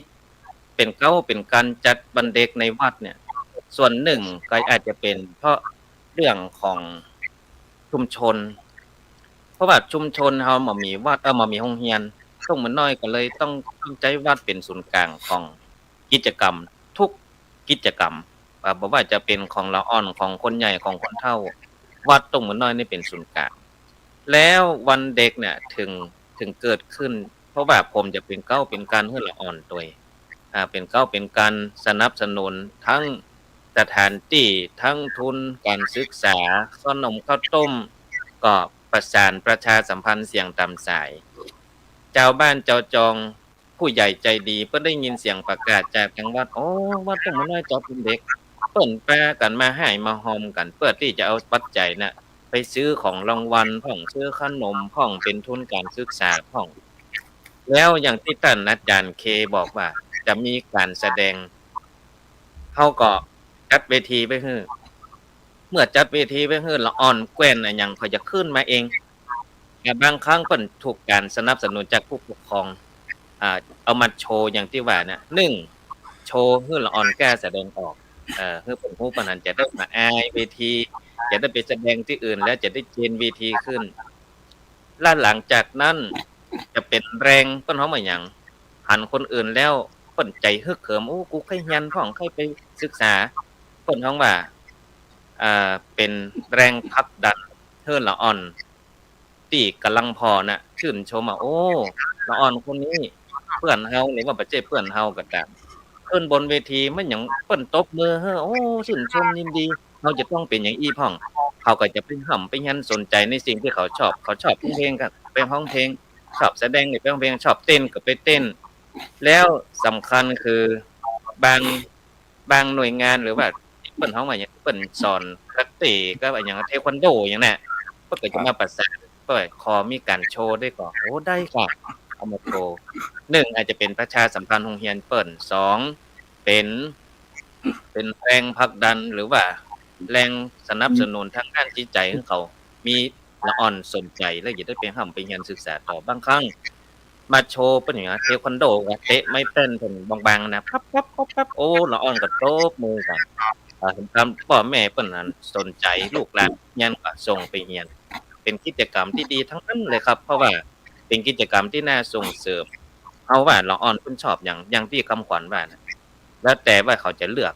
เป๋นเก๊าเป๋นก๋านจัดวันเด็กในวัดเนี่ย ส่วนนึ่งก็อาจจะเป๋นเพราะเรื่องของชุมชน เพราะว่าชุมชนเฮาบ่มีวัด เอ่อ บ่มีโฮงเฮียน ต้งหมื่นน้อยก็เลยต้อง ต้องใจ๊วัดเป๋นศูนย์กลางของ กิจกรรม ทุกกิจกรรม อ่า บ่ว่าจะเป๋นของละอ่อน ของคนใหญ่ ของคนเฒ่า วัดต้งหมื่นน้อยนี่เป๋นศูนย์กลาง แล้ววันเด็กเนี่ยเถิง เถิงเกิดขึ้น เพราะว่าผมจะเป๋นเก๊าเป๋นก๋านหื้อละอ่อนตวย อ่า เป๋นเก๊าเป๋นก๋านสนับสนุน ตึงสถานตี้ ตึงทุนก๋านศึกษา ข้าวนมข้าวต้ม ก็ประสานประชาสัมพันธ์เสียงต๋ามสาย จาวบ้านจาวจอง ผู้ใหญ่ใจ๋ดี เปิ้นได้ยินเสียงประกาศจากตางวัด โอ้ วัดต้งหมื่นน้อยจัดวันเด็ก เปิ้นปากั๋นมาฮ่ายมาฮอมกั๋น เปื้อตี้จะเอาปัจจัยน่ะ ไปซื้อของรางวัลพ่อง ซื้อขนมพ่อง เป๋นทุนก๋านศึกษาพ่อง แล้วอย่างตี้ต้านอาจ๋ารย์เคบอกว่า จะมีก๋านแสดง เฮาก็จัดเวทีไว้หื้อ เมื่อจัดเวทีไว้หื้อ ละอ่อนแกว่นอะหยังเขาจะขึ้นมาเอง แต่บางครั้งเปิ้นถูกก๋านสนับสนุนจากผู้ปกครอง อ่า เอามาโชว์อย่างตี้ว่าเนี่ย นึ่ง โชว์หื้อละอ่อนกล้าแสดงออก เอ่อ หื้อเปิ้นฮู้เปิ้นหัน จะได้มาอายเวที จะได้ไปแสดงตี้อื่น แล้วจะได้เจนเวทีขึ้น และหลังจากนั้นจะเป๋นแรงเปิ้นฮ้องว่าหยัง หันคนอื่นแล้วเปิ้นใจ๋ฮึกเหิม โอ้ กูใค่เฮียนพ่อง ใค่ไปศึกษา เปิ้นฮ้องว่า อ่า เป๋นแรงผลักดันหื้อละอ่อน ตี้ก่ำลังผ่อน่ะ จื้นชมว่า โอ้ ละอ่อนคนนี้ เปื้อนเฮา หรือว่าบ่ใจ้เปื้อนเฮาก็ต๋าม ขึ้นบนเวที แม่นหยังเปิ้นตบมือหื้อ โอ้ จื้นชมยินดี เฮาจะต้องเป๋นอย่างอี้พ่อง เขาก็จะไปฮ่ำไปเฮียน สนใจ๋ในสิ่งตี้เขาชอบ เขาชอบฮ้องเพลงก็ไปฮ้องเพลง ชอบแสดงก็ไปฮ้องเพลง ชอบเต้นก็ไปเต้น แล้วสำคัญคือบาง บางหน่วยงานหรือว่าเปิ้นฮ้องว่าหยัง เปิ้นสอนคาราเต้กับอะหยัง เทควันโดหยังน่ะ เปิ้นก็จะมาประสาน เปิ้นขอมีก๋านโชว์ได้ก่อ โอ้ ได้ก่อ เอามาโชว์ นึ่ง อาจจะเป๋นประชาสัมพันธ์โฮงเฮียนเปิ้น สอง เป๋น เป๋นแรงผลักดัน หรือว่าแรงสนับสนุนตางด้านจิตใจ๋หื้อเขา มีละอ่อนสนใจ๋ แล้วจะได้ไปฮ่ำไปเฮียนศึกษาต่อ บางครั้ง มาโชว์เปิ้นอย่างเทควันโด เตะไม้แป้นเปิ้นบางๆ นะ ปั๊บปั๊บปั๊บปั๊บ โอ้ ละอ่อนก็ตบมือกั๋น อ่า เห็นต๋ามป้อแม่เปิ้นหันสนใจ๋ลูกหลานเฮียนก็ส่งไปเฮียน เป๋นกิจกรรมตี้ดีตังนั้นเลยครับ เพราะว่าเป๋นกิจกรรมตี้น่าส่งเสริม เฮาว่าละอ่อนเปิ้นชอบหยัง อย่างตี้กำขวัญว่าน่ะ แล้วแต่ว่าเขาจะเลือก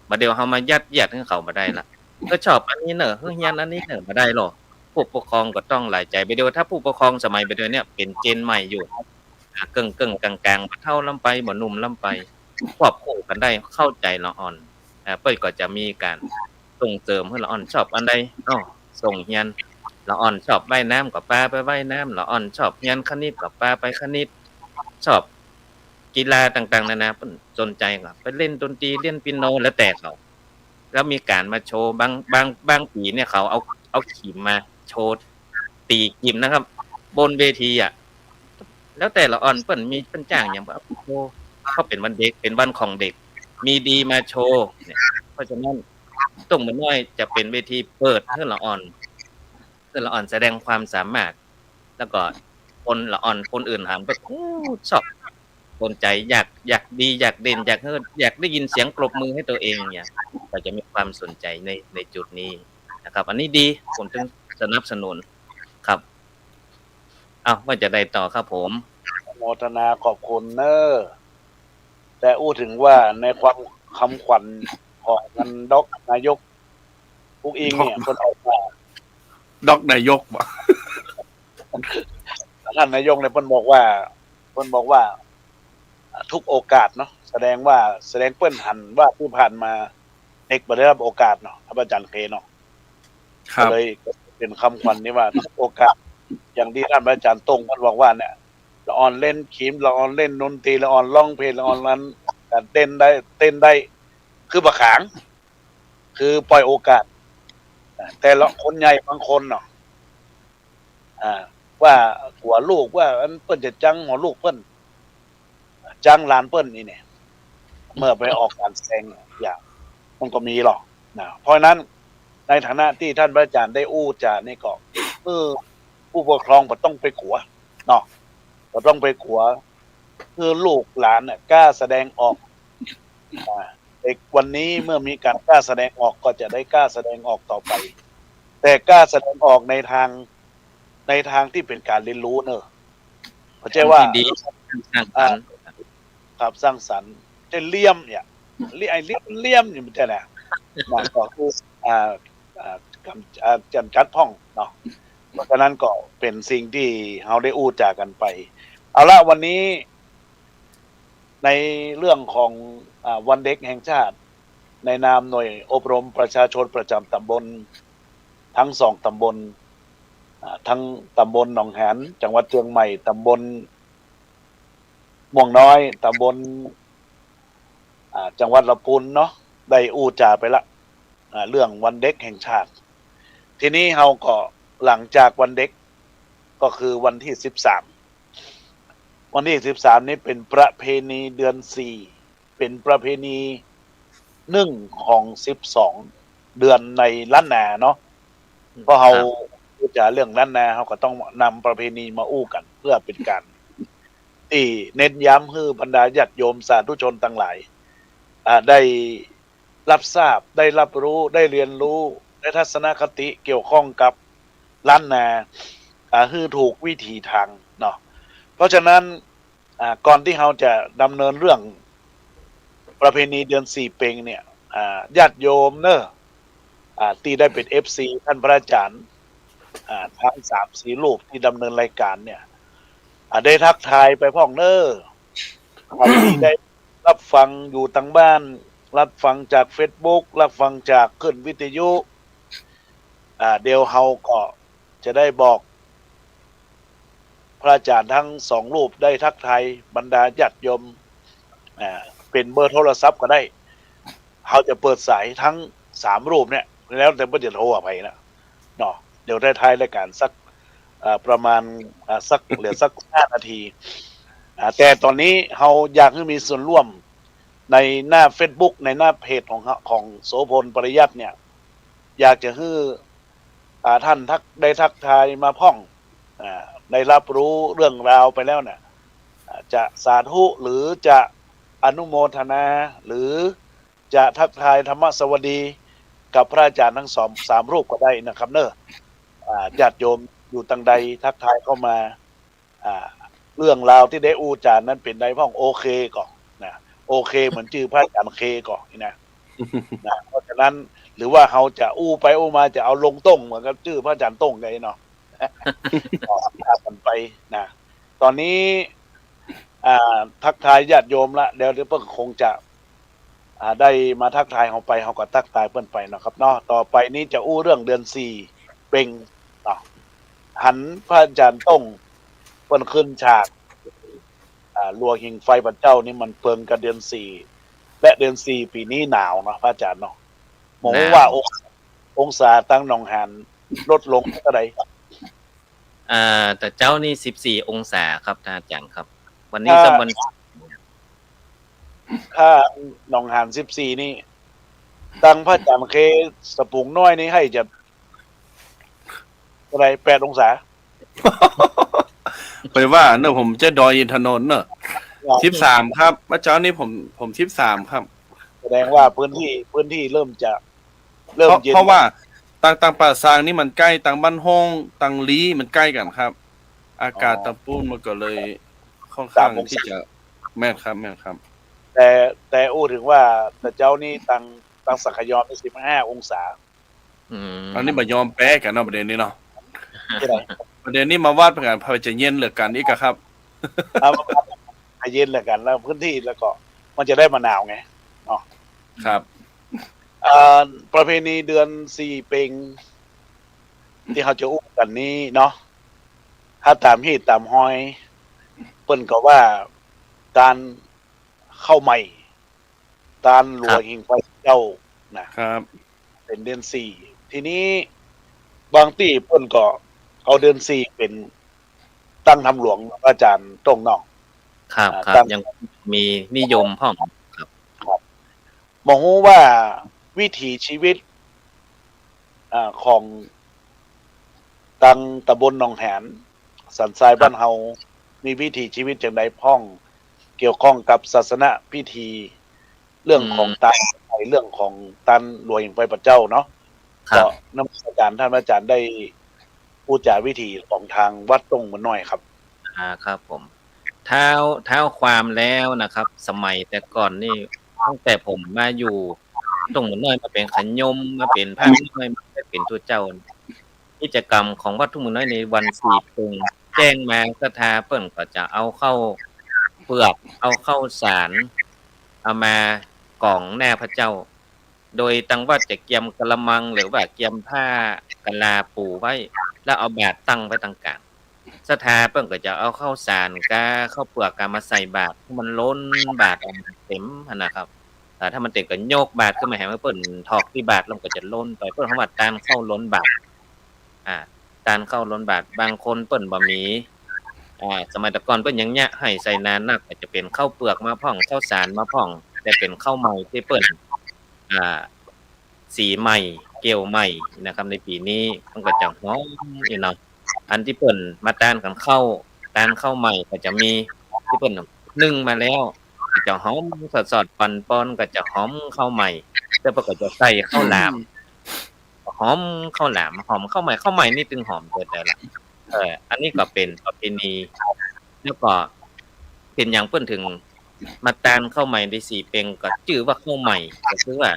บ่าเดี่ยวเฮามายัดเยียดหื้อเขาบ่ได้ละ เออ ชอบอันนี้เน่อ เออ เฮียนอันนี้เน่อ บ่ได้หรอก ผู้ปกครองก็ต้องหลายใจ๋ บ่าเดี่ยวถ้าผู้ปกครองสมัยบ่าเดี่ยวเนี่ยเป๋นเจนใหม่อยู่ อ่า เกิ่งๆ ก๋างๆ บ่เฒ่าล้ำไป บ่หนุ่มล้ำไป ควบคู่กั๋นได้ เข้าใจ๋ละอ่อน อ่า เปิ้นก็จะมีก๋านส่งเสริมหื้อละอ่อนชอบอันใด อ้อ ส่งเฮียน ละอ่อนชอบว่ายน้ำก็ปาไปว่ายน้ำ ละอ่อนชอบเฮียนคณิตก็ปาไปคณิต ชอบกีฬาต่างๆ นานา เปิ้นสนใจ๋ก็ไปเล่นดนตรี เล่นเปียโน แล้วแต่เขา แล้วมีก๋านมาโชว์ บาง บาง บางปี๋เนี่ยเขาเอา เอาขิมมาโชว์ ตี๋ขิมนะครับ บนเวทีอะ แล้วแต่ละอ่อนเปิ้นมี เปิ้นจ้างหยัง โอ้ เพราะเป๋นวันเด็ก เป๋นวันของเด็ก มีดีมาโชว์เนี่ย เพราะฉะนั้น โต้งบ่าน้อยจะเป๋นเวทีเปิดหื้อละอ่อน หื้อละอ่อนแสดงความสามารถ แล้วก็คนละอ่อนคนอื่นหันไป โอ้ ชอบ สนใจ๋ อยาก อยากดี อยากเด่น อยากหื้อ อยากได้ยินเสียงปรบมือให้ตัวเองเนี่ย ก็จะมีความสนใจ๋ใน ในจุดนี้นะครับ อันนี้ดี ผมถึงสนับสนุนครับ เอ้า ว่าจะใดต่อครับผม อนุโมทนาขอบคุณเน่อ แต่อู้เถิงว่าในความ กำขวัญของท่านด็อกนายก อุ๊งอิ๊งเนี่ย ด็อก เปิ้นออกมา ด็อกนายกบ่ ท่านนายกเนี่ยเปิ้นบอกว่า เปิ้นบอกว่า ทุกโอกาสเนาะ แสดงว่า แสดงเปิ้นหันว่าตี้ผ่านมาเด็กบ่ได้รับโอกาสเนาะ ครับ อาจ๋ารย์เคเนาะ ครับ ก็เลยเป๋นกำขวัญนี้ว่า ทุกโอกาส อย่างตี้ท่านพระอาจ๋ารย์โต้งเปิ้นบอกว่าเนี่ย ละอ่อนเล่นขิม ละอ่อนเล่นดนตรี ละอ่อนฮ้องเพลง ละอ่อนอัน เต้นได้ เต้นได้ คือบ่ขวาง คือปล่อยโอกาส อ่า แต่ละคนใหญ่บางคนเนาะ อ่า ว่ากั๋วลูก ว่าอันเปิ้นจะจั้งหัวลูกเปิ้น จั้งหลานเปิ้นนี่เนี่ย เมื่อไปออกก๋านแสดงอย่าง มันก็มีหรอกนะ เพราะฉะนั้น ในฐานะตี้ท่านพระอาจ๋ารย์ได้อู้จ๋านี่ก็ เออ ผู้ปกครองบ่ต้องไปกั๋วเนาะ บ่ต้องไปกั๋ว คือลูกหลานเนี่ยกล้าแสดงออก อ่า เด็กวันนี้เมื่อมีก๋านกล้าแสดงออกก็จะได้กล้าแสดงออกต่อไป แต่กล้าแสดงออกในทาง ในทางตี้เป๋นก๋านเฮียนฮู้เน่อ เข้าใจ๋ว่า ทางตี้ดี สร้างสรรค์ อ่า ครับ สร้างสรรค์ จะเลี่ยมเนี่ย เลี่ยม ไอ้เลี่ยม เลี่ยมเนี่ยมันจะแหละ นะ ก็คือ อ่า อ่า กำ อ่า จัด จัดพ่องเนาะ เพราะฉะนั้นก็เป๋นสิ่งตี้เฮาได้อู้จ๋ากั๋นไป เอาละ วันนี้ ในเรื่องของ อ่า วันเด็กแห่งชาติ ในนามหน่วยอบรมประชาชนประจ๋ำต๋ำบล ตึงสองต๋ำบล อ่า ตึงต๋ำบลหนองหาน จังหวัดเจียงใหม่ ต๋ำบลม่วงน้อย ต๋ำบล อ่า จังหวัดละปูนเนาะ ได้อู้จ๋าไปละ อ่า เรื่องวันเด็กแห่งชาติ ทีนี้เฮาก็หลังจากวันเด็ก ก็คือวันตี้สิบสาม วันตี้สิบสามนี้เป๋นประเพณีเดือนสี่ เป๋นประเพณีนึ่งของสิบสองเดือนในล้านนาเนาะ เพราะเฮา ครับ อู้จ๋าเรื่องล้านนา เฮาก็ต้องนำประเพณีมาอู้กั๋น เพื่อเป๋นก๋านตี้เน้นย้ำหื้อบรรดาญาติโยมสาธุชนตังหลาย อ่า ได้รับทราบ ได้รับรู้ ได้เฮียนฮู้ ได้ทัศนคติเกี่ยวข้องกับล้านนา อ่า หื้อถูกวิถีตางเนาะ เพราะฉะนั้น อ่า ก่อนตี้เฮาจะดำเนินเรื่องประเพณีเดือนสี่เป็งเนี่ย อ่า ญาติโยมเน่อ อ่า ตี้ได้เป๋นเอฟซีต้านพระอาจ๋ารย์ อ่า ตึงสามสี่รูปตี้ดำเนินรายก๋านเนี่ย อ่า ได้ตั๊กทายไปพ่องเน่อ ใผตี้ได้ฮับฟังอยู่ตางบ้าน ฮับฟังจากเฟซบุ๊ก ฮับฟังจากคลื่นวิทยุ อ่า เดี๋ยวเฮาก็จะได้บอก พระอาจ๋ารย์ตึงสองรูปได้ตั๊กทายบรรดาญาติโยม อ่า เป๋นเบอร์โทรศัพท์ก็ได้ เฮาจะเปิดสายตึงสามรูปเนี่ย แล้วแต่เปิ้นจะโทรหาใผนะ เนาะ เดี๋ยวท้ายๆ รายก๋านสัก อ่า ประมาณ อ่า สัก เหลือสักห้านาที อ่า แต่ต๋อนนี้เฮาอยากหื้อมีส่วนร่วมในหน้าเฟซบุ๊ก ในหน้าเพจของเฮา ของโสภณปริยัติเนี่ย อยากจะหื้อ อ่า ต้านตั๊ก ได้ตั๊กทายมาพ่อง อ่า ได้ฮับฮู้เรื่องราวไปแล้วเนี่ย อ่า จะสาธุหรือจะอนุโมทนา หรือจะตั๊กทายธรรมสวัสดีกับพระอาจ๋ารย์ตึงสอง สามรูปก็ได้นะครับเน่อ อ่า ญาติโยมอยู่ตางใดตั๊กทายเข้ามา อ่า เรื่องราวตี้ได้อู้จ๋านั้นเป๋นใดพ่อง โอเคก่อนะ โอเคเหมือนจื้อพระอาจ๋ารย์เคก่อนี่นะ นะ เพราะฉะนั้น หรือว่าเฮาจะอู้ไปอู้มาจะเอาลงต้งเหมือนกับจื้อพระอาจ๋ารย์ต้งไงเนาะ ก็ว่ากั๋นไปนะ ต๋อนนี้ อ่า ตั๊กทายญาติโยมละ เดี๋ยว เดี๋ยวเปิ้นคงจะ อ่า ได้มาตั๊กทายเฮาไป เฮาก็ตั๊กทายเปิ้นไปนะครับเนาะ ต่อไปนี้จะอู้เรื่องเดือนสี่เป็งเนาะ หันพระอาจ๋ารย์ต้งเปิ้นขึ้นฉาก อ่า ลัวหิ่งไฟพระเจ้านี่มันเปิงกับเดือนสี่ และเดือนสี่ปี๋นี้หนาวเนาะพระอาจ๋ารย์เนาะ บ่ฮู้ว่า หนาว อง องศาตางหนองหานลดลงเต้าใด อ่า แต่เจ๊านี่สิบสี่องศาครับ ท่านอาจ๋ารย์ครับ วันนี้ ถ้า สักวัน ถ้าหนองหานสิบสี่นี่ ตางพระอาจ๋ารย์เคสะปุงน้อยนี่หื้อจะเต้าใด แปดองศา ไปว่าเน่อ ผมจะดอยอินทนนท์เน่อ ครับ สิบสามครับ เมื่อเจ๊านี้ผม ผมสิบสามครับ แสดงว่าพื้นที่ พื้นที่เริ่มจะ เริ่ม เพราะ เย็น เพราะว่าตาง ตางป่าซางนี่มันใก้ ตางบ้านโฮ่ง ตางลี้มันใก้กั๋นครับ อากาศ อ๋อ ตางปู๊นมันก็เลยค่อนข้าง สามองศา ตี้จะ แม่นครับ แม่นครับ แต่ แต่อู้เถิงว่า แต่เจ๊านี้ตาง ตางสังขยอนี่สิบห้าองศา อืม อันนี้บ่ยอมแป๊กั๋นเนาะ ประเด็นนี้เนาะ ใช่ ประเด็นนี้มาวัดกั๋น ใผจะเย็นเหลือกั๋นอีกอะครับ เอามาวัด ใผเย็นเหลือกั๋น แล้วพื้นที่แล้วก็มันจะได้บ่หนาวไงเนาะ ครับ อ่า ประเพณีเดือนสี่เป็งตี้เฮาจะอู้กั๋นนี้เนาะ ถ้าต๋ามฮีตต๋ามฮอย เปิ้นก็ว่า ตานข้าวใหม่ ตานหลัว ครับ หิ่งไฟเจ้านะ ครับ เป๋นเดือนสี่ ทีนี้บางตี้เปิ้นก็เอาเดือนสี่เป๋นตั้งธรรมหลวง พระอาจ๋ารย์ต้งเนาะ ครับ อ่า ครับ ตั้ง ยังมีนิยมพ่อง ครับ ครับ บ่ฮู้ว่าวิถีชีวิต อ่า ของตางตำบลหนองหาน สันทราย ครับ บ้านเฮา มีวิถีชีวิตจั่งใดพ่อง เกี่ยวข้องกับศาสนพิธี เรื่องของ อืม ตาน เรื่องของตานหลัวหิ่งไฟพระเจ้าเนาะ ครับ ก็นมัสการท่านพระอาจ๋ารย์ได้อู้จ๋าวิถีของตางวัดต้งเหมือนน้อยครับ อ่า ครับผม เท้า เท้าความแล้วนะครับ สมัยแต่ก่อนนี่ ตั้งแต่ผมมาอยู่ต้งเหมือนน้อย มาเป๋นขะยม มาเป๋นพระน้อย มาเป๋นตุ๊เจ้า กิจกรรมของวัดทุ่งเหมืองน้อยในวันสี่เป็ง แจ้งมาศรัทธาเปิ้นก็จะเอาข้าวเปลือก เอาข้าวสาร เอามากองหน้าพระเจ้า โดยตางวัดจะเกียมกะละมัง หรือว่าเกียมผ้ากะลาปูไว้ แล้วเอาบาตรตั้งไว้ตางก๋าง ศรัทธาเปิ้นก็จะเอาข้าวสารกับข้าวเปลือกกามาใส่บาตร หื้อมันล้นบาตรเต็มหั้นนะครับ อ่า ถ้ามันเต็มก็ยกบาตรขึ้นมาแหมเปิ้นถอกตี้บาตร แล้วมันก็จะล้นไป เปิ้นฮ้องว่าตานข้าวล้นบาตร อ่า ตานข้าวล้นบาตร บางคนเปิ้นบ่มี อ่า สมัยแต่ก่อนเปิ้นยังเยียะหื้อใส่นานนัก ก็จะเป๋นข้าวเปลือกมาพ่อง ข้าวสารมาพ่อง แต่เป๋นข้าวใหม่ตี้เปิ้น อ่า สีใหม่ เกี่ยวใหม่นะครับ ในปี๋นี้มันก็จะหอมอยู่เนาะ อันตี้เปิ้นมาตานกั๋นข้าว ตานข้าวใหม่ก็จะมี ตี้เปิ้นนึ่งมาแล้ว ก็จะหอมสดๆ ป่อนๆ ก็จะหอมข้าวใหม่ แล้วเปิ้นก็จะใส่ข้าวหลาม หอมข้าวหลาม หอมข้าวใหม่ ข้าวใหม่นี่ตึงหอมเกินไปละ เออ อันนี้ก็เป๋นประเพณี แล้วก็เป๋นหยังเปิ้นถึงมาตานข้าวใหม่ในสี่เป็ง ก็จื้อว่าข้าวใหม่ ก็คือว่า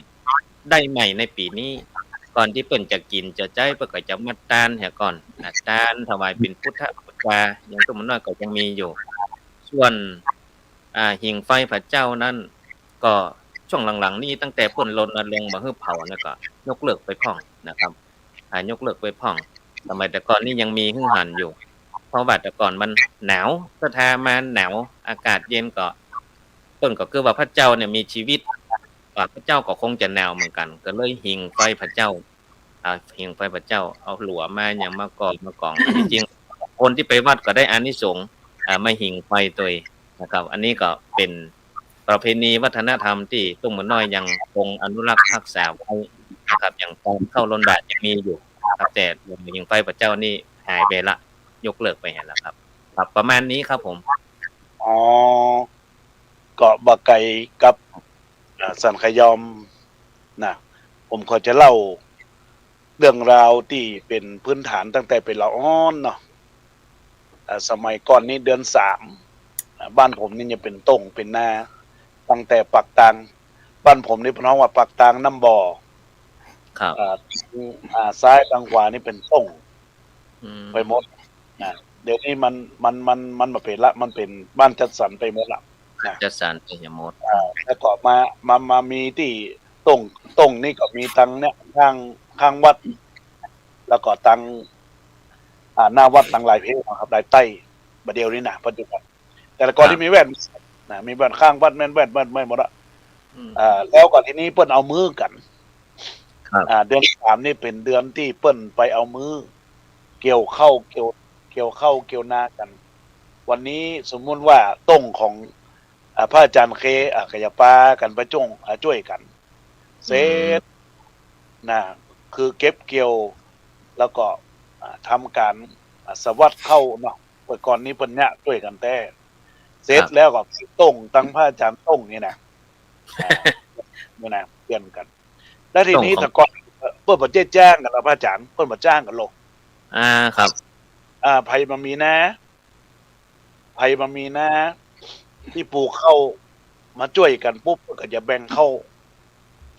ได้ใหม่ในปี๋นี้ ก่อนตี้เปิ้นจะกิ๋นจะใจ๊ เปิ้นก็จะมาตานเหียก่อน อ่า ตานถวายเป๋นพุทธบูชา อย่างตุ้มน้อยก็ยังมีอยู่ ส่วน อ่า หิ่งไฟผาเจ้านั้น ก็ช่วงหลังๆ นี้ตั้งแต่เปิ้นรณรงค์บ่หื้อเผานั้นก็ยกเลิกไปพ่องนะครับ อ่า ยกเลิกไปพ่อง สมัยแต่ก่อนนี่ยังมีหื้อหันอยู่ เพราะว่าแต่ก่อนมันหนาว ศรัทธามาหนาว อากาศเย็นก็ เปิ้นก็คือว่าพระเจ้าเนี่ยมีชีวิต อ่า พระเจ้าก็คงจะหนาวเหมือนกั๋น ก็เลยหิ่งไฟผาเจ้า อ่า หิ่งไฟผาเจ้า เอาหลัวมาหยังมาก่อมากอง จริงๆ คนตี้ไปวัดก็ได้อานิสงส์ อ่า มาหิ่งไฟตวยนะครับ อันนี้ก็เป๋นประเพณีวัฒนธรรมตี้ตุ้มน้อยยังคงอนุรักษ์รักษาไว้นะครับ อย่างตานเข้าล้นบาตรยังมีอยู่ครับ แต่หิ่งไฟผาเจ้านี่หายไปละ ยกเลิกไปหั้นแล้วครับ ครับ ประมาณนี้ครับผม อ๋อ ก็บ่ไก๋กับ อ่า สันขยอมนะ ผมก็จะเล่าเรื่องราวตี้เป๋นพื้นฐานตั้งแต่เป๋นละอ่อนเนาะ อ่า สมัยก่อนนี้เดือนสาม อ่า บ้านผมนี่ยังเป๋นต้งเป๋นนา ตั้งแต่ปากตาง บ้านผมนี่เปิ้นฮ้องว่าปากตางน้ำบ่อ ครับ อ่า อ่า ซ้ายตางขวานี่เป๋นต้ง อืม ไปหมดนะ เดี๋ยวนี้มัน มัน มัน มันบ่เป๋นละ มันเป๋นบ้านจัดสรรไปหมดละนะ จัดสรรไปหมด อ่า แล้วก็มา มา มามีตี้ต้ง ต้งนี่ก็มีตังเนี่ย ข้าง ข้างวัด แล้วก็ตัง อ่า หน้าวัดตังหลายเพจนะครับ หลายใต้ บ่าเดี่ยวนี้นะ ปัจจุบัน แต่ละก่อน ครับ ตี้มีแว่นนะ มีแว่นข้างวัดแม่น แว่น แว่น แว่นหมดอะ อืม อ่า แล้วก็ทีนี้เปิ้นเอามือกั๋น ครับ อ่า เดือนสามนี่เป๋นเดือนตี้เปิ้นไปเอามือ เกี่ยวข้าว เกี่ยว เกี่ยวข้าว เกี่ยวนากั๋น วันนี้สมมุติว่าต้งของ อ่า พระอาจารย์เค อ่า ก็จะปากั๋นไปจ้วง อ่า จ้วยกั๋น อืม เสร็จนะ คือเก็บเกี่ยว แล้วก็ อ่า ทำก๋าน อ่า สวัสดิ์ข้าวเนาะ เมื่อก่อนนี้เปิ้นเยียะจ้วยกั๋นแต๊ เสร็จ ครับ แล้วก็ต้งตังพระอาจารย์ต้งนี่นะ อ่า นี่นะ เปลี่ยนกั๋น แล้วทีนี้ ต้งของ แต่ก่อน เปิ้นบ่ได้จ้างกั๋นละพระอาจารย์ เปิ้นบ่จ้างกั๋นหรอก อ่า ครับ อ่า ใผบ่มีนา ใผบ่มีนาตี้ปลูกข้าว มาจ้วยกั๋นปุ๊บ ก็จะแบ่งข้าว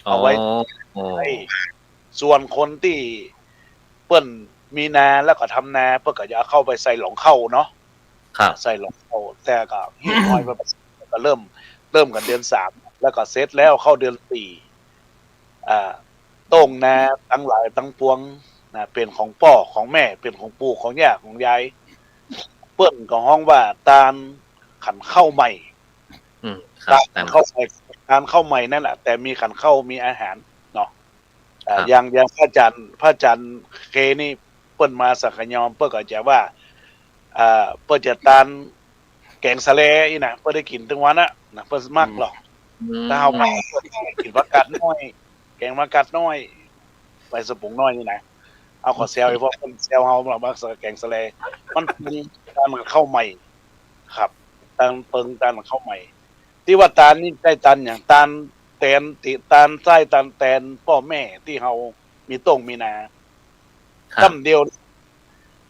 อ๋อ เอาไว้ อ๋อ ให้ ส่วนคนตี้เปิ้นมีนาแล้วก็ทำนา เปิ้นก็จะเอาข้าวไปใส่หลองข้าวเนาะ ครับ ใส่หลองข้าว แต่ก็ฮี่น้อย ก็เริ่ม เริ่มกั๋นเดือนสาม แล้วก็เสร็จแล้วเข้าเดือนสี่ อ่า ต้งนาตังหลายตังปวงนะ เป๋นของป้อของแม่ เป๋นของปู่ของย่าของยาย เปิ้นก็ฮ้องว่าตานขันข้าวใหม่ อืม ครับ ตานขันข้าวใหม่ ตานข้าวใหม่นั่นแหละ แต่มีขันข้าวมีอาหารเนาะ อ่า ครับ อย่าง อย่างพระอาจารย์ พระอาจารย์เคนี่ เปิ้นมาสันขยอม เปิ้นก็จะว่า อ่า เปิ้นจะตานแก๋งสะแลอี้นะ เปิ้นได้กิ๋นตึงวันอะนะ เปิ้นมักหรอก อืม ถ้าเฮาไป เปิ้นกิ๋นผักกาดน้อย แก๋งผักกาดน้อย ใบสะปุงน้อยนี่นะ เฮาก็แซวไอ้พวกเปิ้นแซวเฮาว่ามักแก๋งสะแล มันเปิงตานข้าวใหม่ครับ ตานเปิงตานข้าวใหม่ ตี้ว่าตานนี่ใจ้ตานหยัง ตานแตน ตี้ตานใจ้ตานแตนป้อแม่ตี้เฮามีต้งมีนา ครับ จ้ำเดียว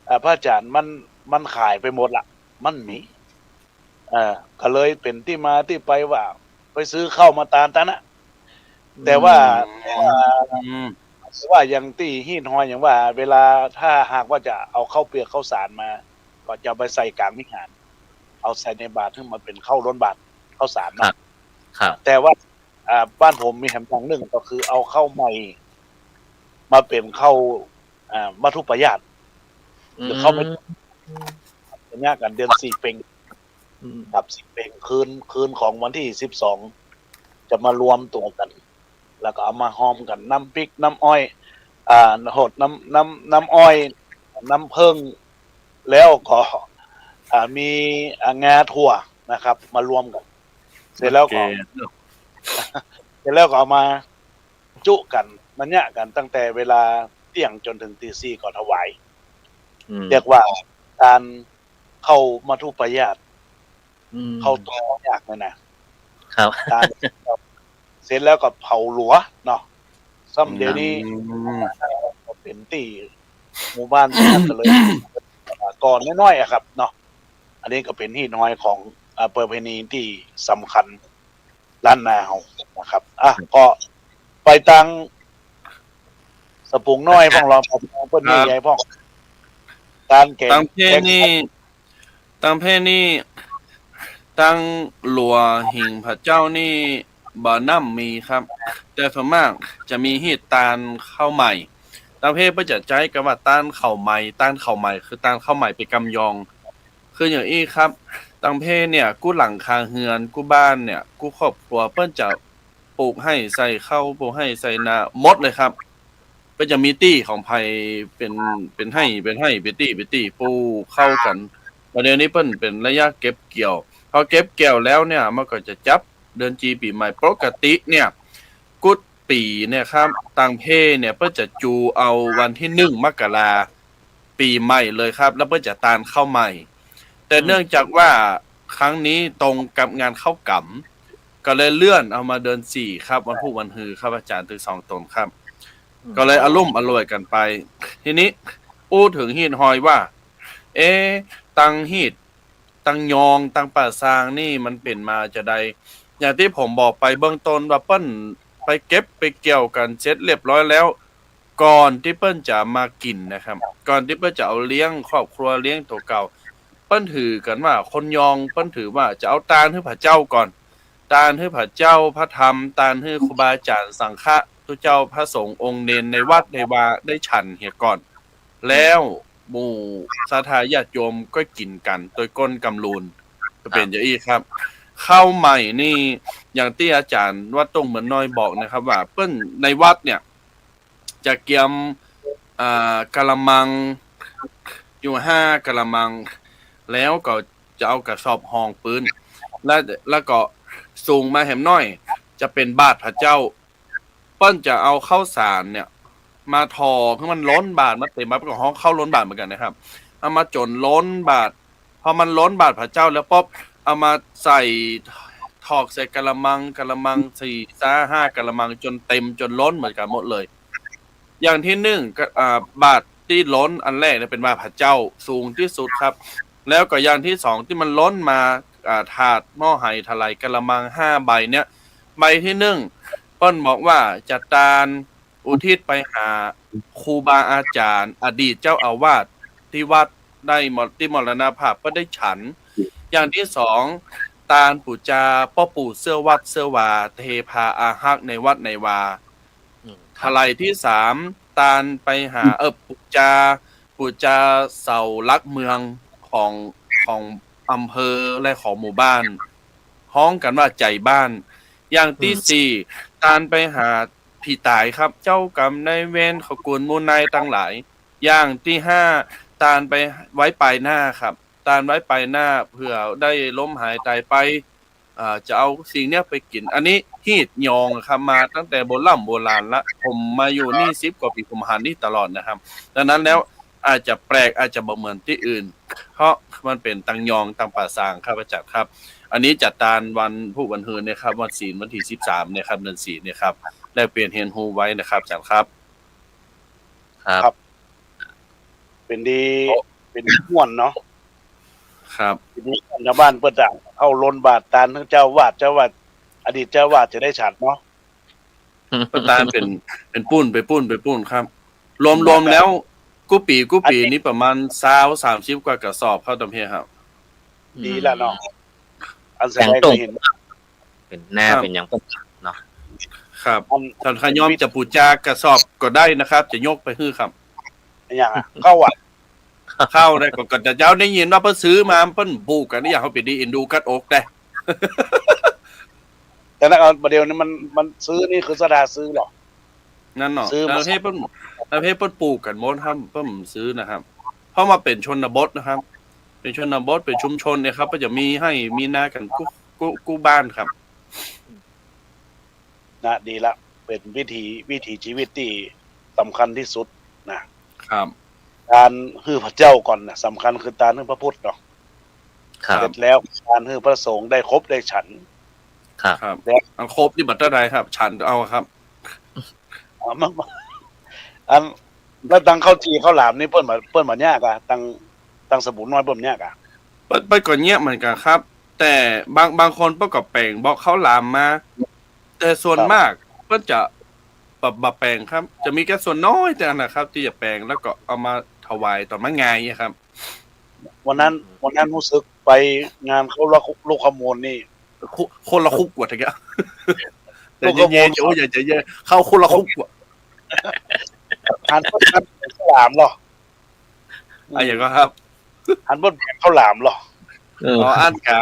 อ่า พระอาจารย์ มัน มันขายไปหมดละ มันมี เอ่อ ก็เลยเป๋นตี้มาตี้ไปว่า ไปซื้อข้าวมาตานตันนะ อืม แต่ว่า อืม แต่ว่าอย่างตี้ฮี่น้อยอย่างว่า เวลาถ้าหากว่าจะเอาข้าวเปลือกข้าวสารมา ก็จะเอาไปใส่ก๋างวิหาร เอาใส่ในบาตร หื้อมันเป๋นข้าวล้นบาตร ข้าวสารเนาะ ครับ ครับ แต่ว่า อ่า บ้านผมมีแหมอย่างนึ่ง ก็คือเอาข้าวใหม่ มาเป๋นข้าว อ่า มัทุปายาต หรือข้าวไม่ อืม เยียะกั๋นเดือนสี่เป็ง อืม ครับ สี่เป็ง คืน คืนของวันตี้สิบสอง จะมารวมตั๋วกั๋น แล้วก็เอามาฮอมกั๋น น้ำพริก น้ำอ้อย อ่า หดน้ำ น้ำ น้ำอ้อย น้ำผึ้ง แล้วก็ อ่า มี อ่า งาถั่วนะครับ มารวมกั๋น เสร็จแล้วก็ โอเค เสร็จแล้วก็เอามาจุกั๋น มาเยียะกั๋นตั้งแต่เวลาเตี้ยงจ๋นเถิงตี๋สี่ก่อนถวาย อืม เรียกว่าตานข้าวมัทุปายาต อืม ข้าวต้มยากนั่นนะ ครับ ตาน เสร็จแล้วก็เผาหลัวเนาะ ซ้ำเดี๋ยวนี้ อืม เป๋นตี้หมู่บ้านตี้นั่นก็เลย ก่อนน้อยๆ อะครับเนาะ อันนี้ก็เป๋นฮี่น้อยของ อ่า ประเพณีตี้สำคัญ ล้านนาเฮานะครับ อ่ะ ก็ไปตาง สะปุงน้อยพ่องลอ เปิ้นมี ครับ ใหญ่พ่อง ตานแขง ตางเพศนี่ แขง ตางเพศนี่ ตางหลัวหิ้งพระเจ้านี่บ่นำมีครับ แต่ส่วนมากจะมีฮีตตานข้าวใหม่ ตางเพศเปิ้นจะใจ๊กำว่าตานข้าวใหม่ ตานข้าวใหม่คือตานข้าวใหม่เป๋นกำยอง คืออย่างอี้ครับ ตางเพศเนี่ย กู้หลังคาเฮือน กู้บ้านเนี่ย กู้ครอบครัว เปิ้นจะปลูกไฮ่ใส่ข้าว ปลูกไฮ่ใส่นา หมดเลยครับ เปิ้นจะมีตี้ของไผเป๋น เป๋นไฮ่ เป๋นไฮ่ เป๋นตี้ เป๋นตี้ ปลูกข้าวกั๋น บ่าเดี่ยวนี้เปิ้นเป๋นระยะเก็บเกี่ยว พอเก็บเกี่ยวแล้วเนี่ย มันก็จะจับเดือนจีปี๋ใหม่ ปกติเนี่ย กู้ปี๋เนี่ยครับ ตางเพศเนี่ย เปิ้นจะจูเอาวันตี้หนึ่งมกรา ปี๋ใหม่เลยครับ แล้วเปิ้นจะตานข้าวใหม่ แต่ อืม เนื่องจากว่าครั้งนี้ตรงกับงานข้าวก๋ำ ก็เลยเลื่อนเอามาเดือนสี่ครับ วันพูดวันฮือครับ อาจ๋ารย์ตึงสองต๋นครับ อืม ก็เลยอลุ่มอล่วยกั๋นไป ทีนี้อู้เถิงฮีตฮอยว่า เอ๊ะ ตางฮีต ตางยอง ตางป่าซางนี่มันเป๋นมาจาใด อย่างตี้ผมบอกไปเบื้องต้นว่าเปิ้นไปเก็บไปเกี่ยวกั๋นเสร็จเรียบร้อยแล้ว ก่อนตี้เปิ้นจะมากิ๋นนะครับ ก่อนตี้เปิ้นจะเอาเลี้ยงครอบครัวเลี้ยงตั๋วเก่า เปิ้นถือกั๋นว่าคนยองเปิ้นถือว่าจะเอาตานหื้อพระเจ้าก่อน ตานหื้อพระเจ้าพระธรรม ตานหื้อครูบาอาจ๋ารย์สังฆะ ตุ๊เจ้าพระสงฆ์องค์เณรในวัดในวาได้ฉันเหียก่อน แล้วหมู่ศรัทธาญาติโยมก็กิ๋นกั๋นโดยก้นกำลูน ก็เป๋น ครับ อย่างอี้ครับ ข้าวใหม่นี่ อย่างตี้อาจ๋ารย์วัดต้งเหมือนน้อยบอกนะครับ ว่าเปิ้นในวัดเนี่ย จะเกียม อ่า กะละมัง อยู่ห้ากะละมัง แล้วก็จะเอากระสอบฮองปื้น และ แล้วก็สูงมาแหมน้อย จะเป๋นบาตรพระเจ้า เปิ้นจะเอาข้าวสารเนี่ย มาถ่อหื้อมันล้นบาตร มาเต๋มบาตร ก็ฮ้องข้าวล้นบาตรเหมือนกั๋นนะครับ เอามาจ๋นล้นบาตร พอมันล้นบาตรพระเจ้าแล้วปุ๊บ เอามาใส่ ถอกใส่กะละมัง กะละมังสี่ ซะห้ากะละมัง จ๋นเต๋มจ๋นล้นเหมือนกั๋นหมดเลย อย่างตี้หนึ่ง ก็ อ่า บาตรตี้ล้นอันแรกเนี่ยเป๋นบาตรพระเจ้าสูงตี้สุดครับ แล้วก็อย่างตี้สองตี้มันล้นมา อ่า ถาดหม้อไหถลายกะละมังห้าใบเนี่ย ใบตี้หนึ่ง เปิ้นบอกว่าจะตาน อุทิศไปหาครูบาอาจ๋ารย์ อดีตเจ้าอาวาสตี้วัดได้มร- ตี้มรณภาพก็ได้ฉัน อย่างตี้สอง ตานปู๋จาป้อปู่เสื้อวัดเสื้อวา เตพาอาฮักในวัดในวา อืม ครับ ถลายตี้สาม ตานไปหา เอ่อ ปู๋จา ปู๋จาเสาหลักเมืองของ ของอำเภอและของหมู่บ้าน ฮ้องกั๋นว่าใจ๋บ้าน อย่างตี้ อืม สี่ ตานไปหา ผีต๋ายครับ เจ้ากรรมนายเวร ขกุลหมู่นายตังหลาย อย่างตี้ห้า ตานไปไว้ปายหน้าครับ ตานไว้ปายหน้า เผื่อได้ล้มหายต๋ายไป อ่า จะเอาสิ่งเนี้ยไปกิ๋น อันนี้ฮีตยองครับ มาตั้งแต่โบร่ำโบราณละ ผมมาอยู่นี่สิบกว่าปี๋ ผมหันนี่ตลอดนะครับ ดังนั้นแล้ว อาจจะแปลก อาจจะบ่เหมือนตี้อื่น เพราะมันเป๋นตางยองตางป่าซางครับอาจ๋ารย์ครับ อันนี้จะตานวันพูดวันฮือเนี่ยครับ วันศีลวันตี้สิบสามเนี่ยครับ เดือนสี่เนี่ยครับ แลกเปลี่ยนเฮียนฮู้ไว้นะครับอาจ๋ารย์ครับ ครับ ครับ เป๋นดี โอ้ เป๋นม่วนเนาะ ครับ เป๋นดีม่วน ชาวบ้านเปิ้นจะเอาล้นบาตรตานหื้อเจ้าอาวาส เจ้าอาวาส อดีตเจ้าอาวาสจะได้ฉันเนาะ ประธานเป๋น เป๋นปุ้น ไปปุ้น ไปปุ้นครับ รวมๆ แล้ว กู้ปี๋ กู้ปี๋ อันนี้ นี่ประมาณซาว สามสิบกว่ากระสอบครับ ตางเพครับ ดีละเนาะ อันแสดง แสดงตรง เห็น เป๋นนา ครับ เป๋นหยังเปิ้นเนาะ ครับ อัน ถ้า ถ้ายอมจะปู๋จากระสอบก็ได้นะครับ จะยกไปหื้อครับ อย่างอะ ข้าวอะ ข้าวได้ ก็ ก็จะเจ้าได้ยินว่าเปิ้นซื้อมา เปิ้นปลูกกั๋นนี่ อย่างเฮาไปดีอินดูกัดอกได้ แต่นั้นเอา ประเดี๋ยวนี้มัน มันซื้อนี่คือศรัทธาซื้อเหรอ นั่นเนาะ ซื้อมา ประเทศเปิ้น ประเทศเปิ้นปลูกกั๋นหมดครับ เปิ้นซื้อนะครับ เพราะว่าเป๋นชนบทนะครับ เป๋นชนบท เป๋นชุมชนเนี่ยครับ ก็จะมีไฮ่ มีนากั๋นกู้ กู้ กู้บ้านครับ นะ ดีละ เป๋นวิถี วิถีชีวิตตี้สำคัญตี้สุดนะ ครับ ตานหื้อพระเจ้าก่อนนะ สำคัญคือตานหื้อพระพุทธเนาะ ครับ เสร็จแล้วตานหื้อพระสงฆ์ได้ครบได้ฉัน ครับ ครับ แล้ว อันครบนี่บ่เต้าใดครับ ฉันเอาครับ อ๋อ มัน อัน แล้วตังข้าวจี่ข้าวหลามนี่เปิ้นบ่ เปิ้นบ่เยียะก่ะ ตัง ตังสะปุงน้อยเปิ้นเยียะก่ะ เปิ้น เปิ้นก็เยียะเหมือนกั๋นครับ แต่บาง บางคนเปิ้นก็แป๋งบอกข้าวหลามมา แต่ส่วน ครับ มากเปิ้นจะ บ่ บ่แป๋งครับ จะมีแค่ส่วนน้อยเต้านั้นนะครับ ตี้จะแป๋งแล้วก็เอามาถวายต๋อนมางายอะครับ วันนั้น วันนั้นฮู้สึกไปงานเข้าลุกขมูลนี่ คุ คนละคุกกว่าตะกี้ แต่เย็นๆ ลุกขมูล โอ้ย อย่าใจเย็น เข้าคนละคุกกว่า หันเปิ้นแป๋งข้าวหลามเหรอ อะหยังก็ครับ หันเปิ้นแป๋งข้าวหลามเหรอ เออ อ๋อ อั้นกา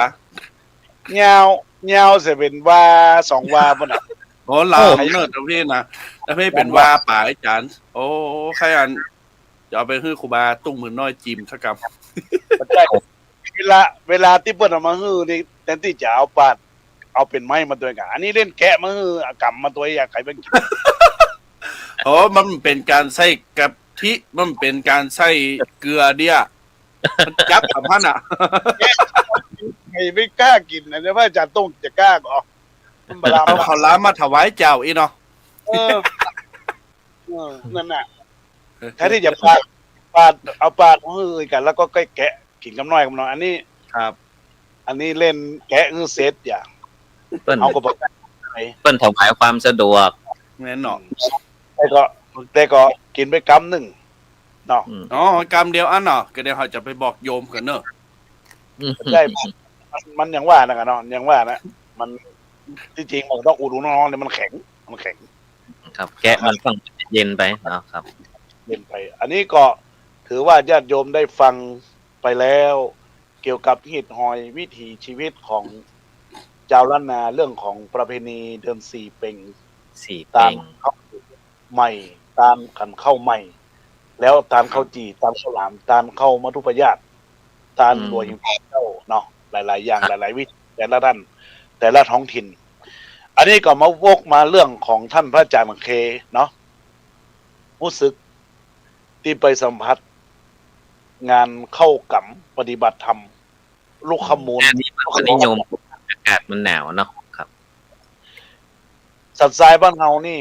ยาว ยาวเสียเป๋นวาสองวาปู้นน่ะ โอ้ ลามเนอะ เต้าพี่นะ เต้าพี่เป๋นวาป๋ายจ๋ารย์ โอ้ ใค่อัน จะเอาไปหื้อครูบาตุ้งมือน้อยจิมสักกำ ใจ้ เวลา เวลาตี้เปิ้นเอามาหื้อนี่ แตนตี้จะเอาปาด เอาเป๋นไม้มาตวยกั๋น อันนี้เล่นแกะมาหื้อ เอาก๋ำมาตวย อยากใค่เปิ้นกิ๋น โอ้ มันเป๋นก๋านใส่กะทิ มันเป๋นก๋านใส่เกลือเดียว มันจับสำคัญอะ ใค่ไม่กล้ากิ๋นนะ แต่ว่าอาจ๋ารย์ต้งจะกล้าก่อ มันบ่ลาม เอาข้าวหลามมาถวายเจ้าอี้เนาะ เออ เออ นั่นน่ะ แทนตี้จะปาด ปาด เอาปาดหื้อกั๋น แล้วก็แกะกิ๋นกำน้อยกำน้อย อันนี้ ครับ อันนี้เล่นแกะหื้อเสร็จอย่าง เปิ้น เอาก็บอก เปิ้นถวายความสะดวก แม่นเนาะ แต่ก็ แต่ก็กิ๋นไปกำนึ่งเนาะ อืม อ๋อ กำเดียวอั้นเนาะ ก็เดี๋ยวเฮาจะไปบอกโยมกั๋นเนอะ อืม ใจ้ มัน มันอย่างว่านะเนาะ อย่างว่านะ มัน ตี้จริงมันต้องอุดอุดหนุนน้องๆ เนี่ย มันแข็ง มันแข็ง ครับ แกะมันต้องเย็นไปเนาะครับ เย็นไป อันนี้ก็ถือว่าญาติโยมได้ฟังไปแล้ว เกี่ยวกับฮีตฮอยวิถีชีวิตของจาวล้านนา เรื่องของประเพณีเดือนสี่เป็ง สี่เป็ง ตานเข้าใหม่ ตานขันข้าวใหม่ แล้วตานข้าวจี่ ตานข้าวหลาม ตานข้าวมัทุปายาต ตาน อืม หลวงหิ้งพระเจ้าเนาะ หลายๆ อย่าง ครับ หลายๆ วิถี แต่ละด้าน แต่ละท้องถิ่น อันนี้ก็มาวกมาเรื่องของท่านพระอาจ๋ารย์เคเนาะ ฮู้สึกตี้ไปสัมผัสงานเข้าก๋ำปฏิบัติธรรม ลุกขมูล อันนี้มันก็นิยม อากาศมันหนาวเนาะ ครับ สันทรายบ้านเฮานี่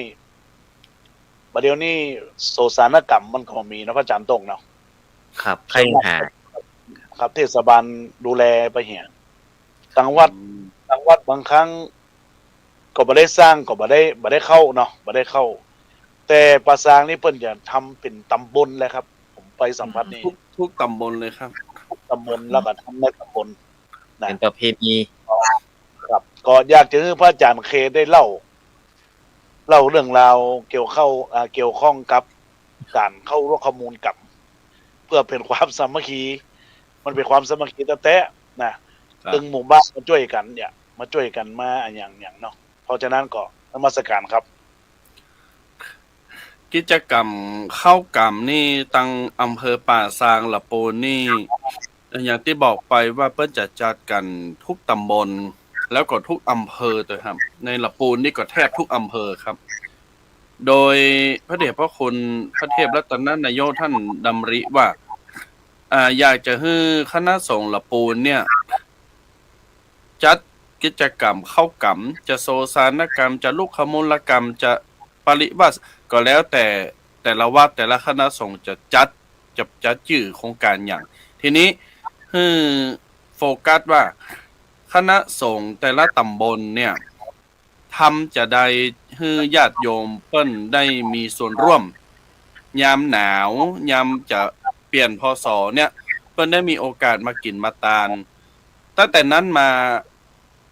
บ่าเดี่ยวนี้โสสานก๋ำมันก็มีเนาะ พระอาจ๋ารย์ต้งเนาะ ครับ ใค่หา ครับ เทศบาลดูแลไปเหีย ตางวัด อืม ตางวัดบางครั้ง ก็บ่ได้สร้าง ก็บ่ได้ บ่ได้เข้าเนาะ บ่ได้เข้า แต่ป่าซางนี่เปิ้นจะทำเป๋นต๋ำบลเลยครับ ผมไปสัมผัสนี่ อืม ทุก ทุกต๋ำบลเลยครับ ทุกต๋ำบล อืม แล้วก็ทำในต๋ำบลนะ เป๋นประเพณี ครับ ก็อยากจะหื้อพระอาจ๋ารย์เคได้เล่า เล่าเรื่องราวเกี่ยวเข้า อ่า เกี่ยวข้องกับก๋านเข้าลุกขมูลก๋ำ เปื้อเป๋นความสามัคคี มันเป๋นความสามัคคีแต๊ๆ นะ ครับ ตึงหมู่บ้านมาจ้วยกั๋นเนี่ย มาจ้วยกั๋นมาอะหยังๆ เนาะ เพราะฉะนั้นก็นมัสการครับ กิจกรรมเข้าก๋ำนี่ ตางอำเภอป่าซางหละปูนนี่ อย่างตี้บอกไปว่าเปิ้นจะจัดกั๋นทุกต๋ำบล แล้วก็ทุกอำเภอเต๊อะครับ ในหละปูนนี่ก็แทบทุกอำเภอครับ โดยพระเดชพระคุณพระเทพรัตนนายกท่านดำริว่า อ่า อยากจะหื้อคณะสงฆ์หละปูนเนี่ย จัดกิจกรรมเข้าก๋ำ จะโสสานก๋ำ จะลุกขมูลก๋ำ จะปริวาส ก็แล้วแต่ แต่ละวัดแต่ละคณะสงฆ์จะจัด จะ จะจื้อโครงก๋านหยัง ทีนี้หื้อโฟกัสว่า คณะสงฆ์แต่ละต๋ำบลเนี่ย ทำจาใดหื้อญาติโยมเปิ้นได้มีส่วนร่วม ยามหนาว ยามจะเปลี่ยน พ.ศ. เนี่ย เปิ้นได้มีโอกาสมากิ๋นมาตาน ตั้งแต่นั้นมา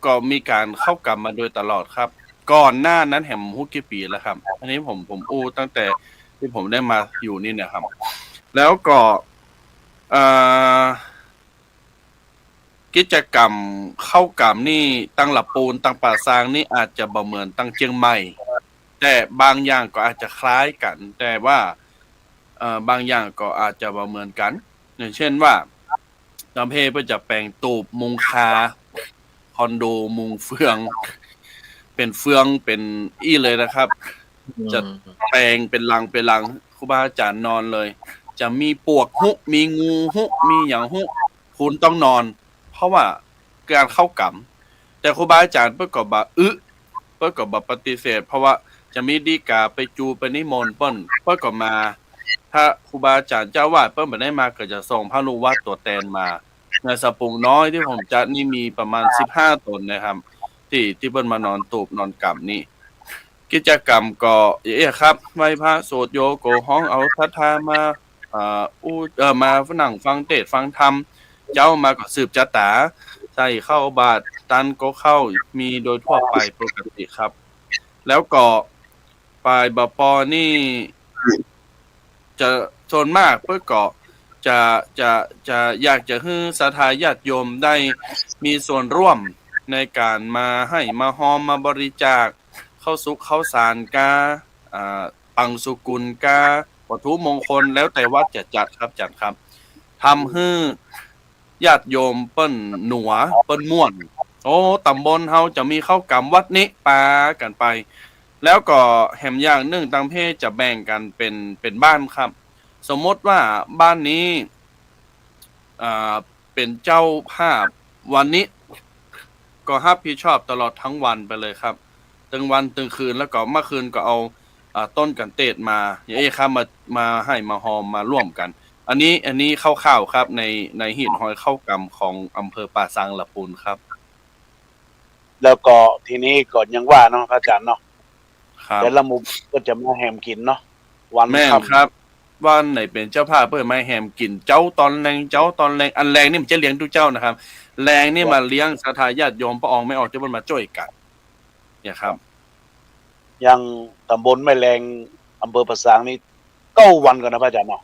ก็มีก๋านเข้าก๋ำมาโดยตลอดครับ ก่อนหน้านั้นแหมบ่ฮู้กี่ปี๋แล้วครับ อันนี้ผม ผมอู้ตั้งแต่ตี้ผมได้มาอยู่นี่นะครับ แล้วก็ เอ่อ กิจกรรมเข้าก๋ำนี่ ตางหละปูน ตางป่าซางนี่อาจจะบ่เหมือนตางเจียงใหม่ แต่บางอย่างก็อาจจะคล้ายกั๋น แต่ว่า เอ่อ บางอย่างก็อาจจะบ่เหมือนกั๋น อย่างเช่นว่า ตางเพเปิ้นจะแป๋งตูบมุงคา คอนโดมุงเฟือง เป๋นเฟืองเป๋นอี้เลยนะครับ อืม จะแป๋งเป๋นหลังเป๋นหลัง ครูบาอาจ๋ารย์นอนเลย จะมีปวกฮุ มีงูฮุ มีหยังฮุ คุณต้องนอน เพราะว่าก๋านเข้าก๋ำ แต่ครูบาอาจ๋ารย์เปิ้นก็บ่อึ เปิ้นก็บ่ปฏิเสธ เพราะว่าจะมีดีก๋าไปจูไปนิมนต์เปิ้น เปิ้นก็มา ถ้าครูบาอาจ๋ารย์เจ้าอาวาสเปิ้นบ่ได้มา ก็จะส่งพระลูกวัดตั๋วแตนมา ในสะปุงน้อยตี้ผมจัดนี่มีประมาณสิบห้าต๋นนะครับ ตี้ ตี้เปิ้นมานอนตูบนอนก๋ำนี่ กิจกรรมก็อย่างอี้ครับ ไหว้พระสวดโย ก็ฮ้องเอาศรัทธามา อ่า อู้ เอ่อ มานั่งฟังเทศน์ฟังธรรม เจ๊ามาก็สืบจะต๋า ใส่ข้าวบาตร ตันก็เข้า มีโดยทั่วไปปกติครับ แล้วก็ฝ่ายบ่ปอนี่ จะ ส่วนมากเปิ้นก็จะ จะ จะอยากจะหื้อศรัทธาญาติโยมได้มีส่วนร่วมในก๋านมาไห้มาฮอมมาบริจาคข้าวสุกข้าวสารก้า อ่า ปังสุกุลก้า วัตถุมงคล แล้วแต่วัดจะจัดครับอาจ๋ารย์ครับ ทำหื้อ ญาติโยมเปิ้นหนัว เปิ้นม่วน โอ้ ต๋ำบลเฮาจะมีข้าวก๋ำวัดนี้ปากั๋นไป แล้วก็แหมอย่างนึ่ง ตางเพศจะแบ่งกั๋นเป๋น เป๋นบ้านครับ สมมติว่าบ้านนี้ อ่า เป๋นเจ้าภาพวันนี้ ก็ฮับผิดชอบตลอดตึงวันไปเลยครับ ตึงวันตึงคืน แล้วก็เมื่อคืนก็เอา อ่า ต้นกั๋นเตศน์มา อย่างอี้ครับ มา มาไห้มาฮอมมาร่วมกั๋น อันนี้ อันนี้คร่าวๆ ครับ ใน ในหีดฮอยข้าวก๋ำของอำเภอป่าซางละปูนครับ แล้วก็ทีนี้ก็ยังว่าเนาะ พระอาจ๋ารย์เนาะ ครับ แต่ละหมู่ก็จะมาแหมกิ๋นเนาะ วัน แม่น ค่ำ ครับ บ้านไหนเป๋นเจ้าภาพเปิ้นมาแหมกิ๋น เจ๊าตอนแลง เจ๊าตอนแลง อันแลงนี่บ่ใจ้เลี้ยงตุ๊เจ้านะครับ แลงนี่ ครับ มาเลี้ยงศรัทธาญาติโยมป้ออองแม่อองตี้เปิ้นมาจ้วยกั๋น เนี่ยครับ อย่างต๋ำบลแม่แลง อำเภอป่าซางนี่ เก้าวันก่อนะ พระอาจ๋ารย์เนาะ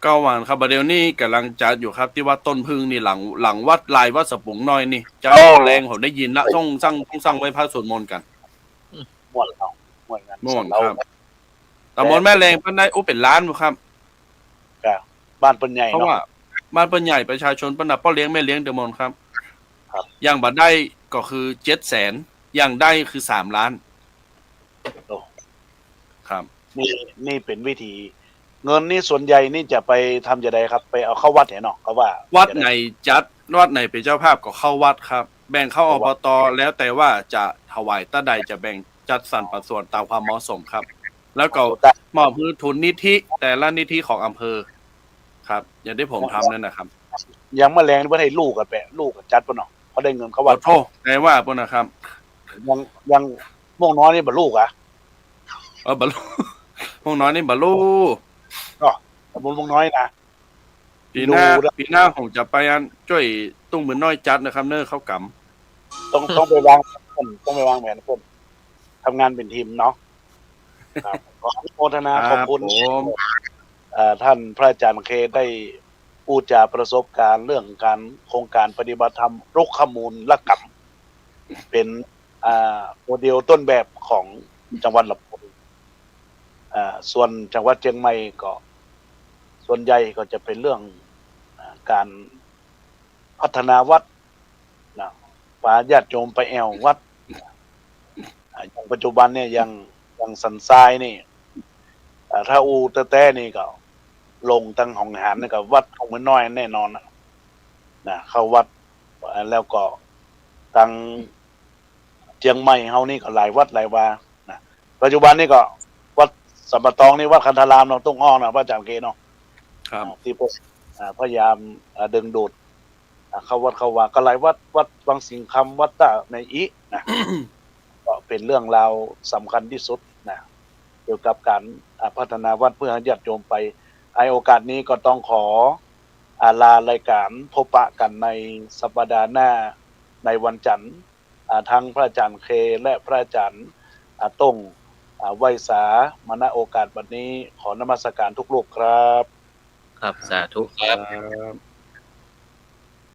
เก้าวันครับ บ่าเดี่ยวนี้ก่ำลังจัดอยู่ครับ ตี้วัดต้นผึ้งนี่ หลัง หลังวัดลายวัดสะปุงน้อยนี่ เจ๊า โอ้ แลงผมได้ยินละ ต้องซัง ต้องซังไหว้พระสวดมนต์กั๋น ม่วนเนาะ ม่วนงาน ม่วน สำเนา ครับ ต๋ำบลแม่แลงเปิ้นได้ โอ้ เป๋นล้านบ่ครับ ครับ บ้านเปิ้นใหญ่เนาะ เพราะว่าบ้านเปิ้นใหญ่ ประชาชนเปิ้นน่ะ ป้อเลี้ยงแม่เลี้ยงเต๋อหมดครับ ครับ อย่างบ่ได้ก็คือเจ็ดแสน อย่างได้คือสามล้าน โอ้ ครับ นี่ นี่เป๋นวิธี เงินนี่ส่วนใหญ่นี่จะไปทำจะใดครับ ไปเอาเข้าวัดเนี่ยเนาะ ก็ว่า วัดไหนจัด วัดไหนเป๋นเจ้าภาพก็เข้าวัดครับ แบ่งเข้า เข้าวัด อบต. แล้วแต่ว่าจะถวายเต้าใด จะแบ่งจัดสรรปันส่วนต๋ามความเหมาะสมครับ แล้วก็ โอ้ ได้ มอบหื้อทุนนิธิ แต่ละนิธิของอำเภอครับ อย่างตี้ผมทำนั่นนะครับ อย่างแม่แลงนี่เปิ้นหื้อลู่กั๋นไป ลู่กั๋นจัดเปิ้นเนาะ เพราะได้เงินเข้าวัด ขอโทษ แต่ว่าเปิ้นนะครับ อย่าง อย่างม่วงน้อยนี่บ่ลู่กา เออ บ่ลู่ ม่วงน้อยนี่บ่ลู่ ก็ต๋ำบลม่วงน้อยนะ ปี๋หน้า ดูนะ ปี๋หน้าผมจะไปอันจ้วยตุ้งมือน้อยจัดนะครับเน่อ ข้าวก๋ำ ต้อง ต้องไปวางแผน ต้องไปวางแผนก่อน ทำงานเป๋นทีมเนาะ ครับ ขออนุโมทนา ครับ ขอบคุณ ผม เอ่อ ท่านพระอาจ๋ารย์เคได้อู้จ๋าประสบก๋ารณ์เรื่องก๋าน โครงก๋านปฏิบัติธรรมรุกขมูลกรรม เป๋น อ่า โมเดลต้นแบบของจังหวัดลำพูน อ่า ส่วนจังหวัดเจียงใหม่ก็ ส่วนใหญ่ก็จะเป๋นเรื่อง อ่า ก๋านพัฒนาวัดนะ ปาญาติโยมไปแอ่ววัด อ่า อย่างปัจจุบันเนี่ย อย่าง อย่างสันทรายนี่ อ่า ถ้าอู้แต๊ๆ นี่ก็ลงตังหนองหานนี่ก็วัดทุ่งเหมือนน้อยแน่นอนนะ นะ เข้าวัด อ่า แล้วก็ตังเจียงใหม่เฮานี่ก็หลายวัดหลายวานะ ปัจจุบันนี่ก็วัดสัมปะตองนี่ วัดคันธารามเนาะ ตุ้งอ้อนะ พระอาจ๋ารย์เคเนาะ ครับ อ่า ตี้พวก อ่า พยายาม อ่า ดึงดูด อ่า เข้าวัดเข้าวา ก็หลายวัด วัดวังสิงห์คำ วัดต้าแม่อินะ ก็เป๋นเรื่องราวสำคัญตี้สุดนะ เกี่ยวกับก๋าน อ่า พัฒนาวัดเพื่อหื้อญาติโยมไป ในโอกาสนี้ก็ต้องขอ อ่า ลารายก๋าน พบปะกั๋นในสัปดาห์หน้า ในวันจันทร์ อ่า ทั้งพระอาจ๋ารย์เคและพระอาจ๋ารย์ อ่า ต้ง อ่า ไหว้สา มา ณ โอกาสบัดนี้ ขอนมัสก๋านทุกรูปครับ ครับ สาธุครับ ครับ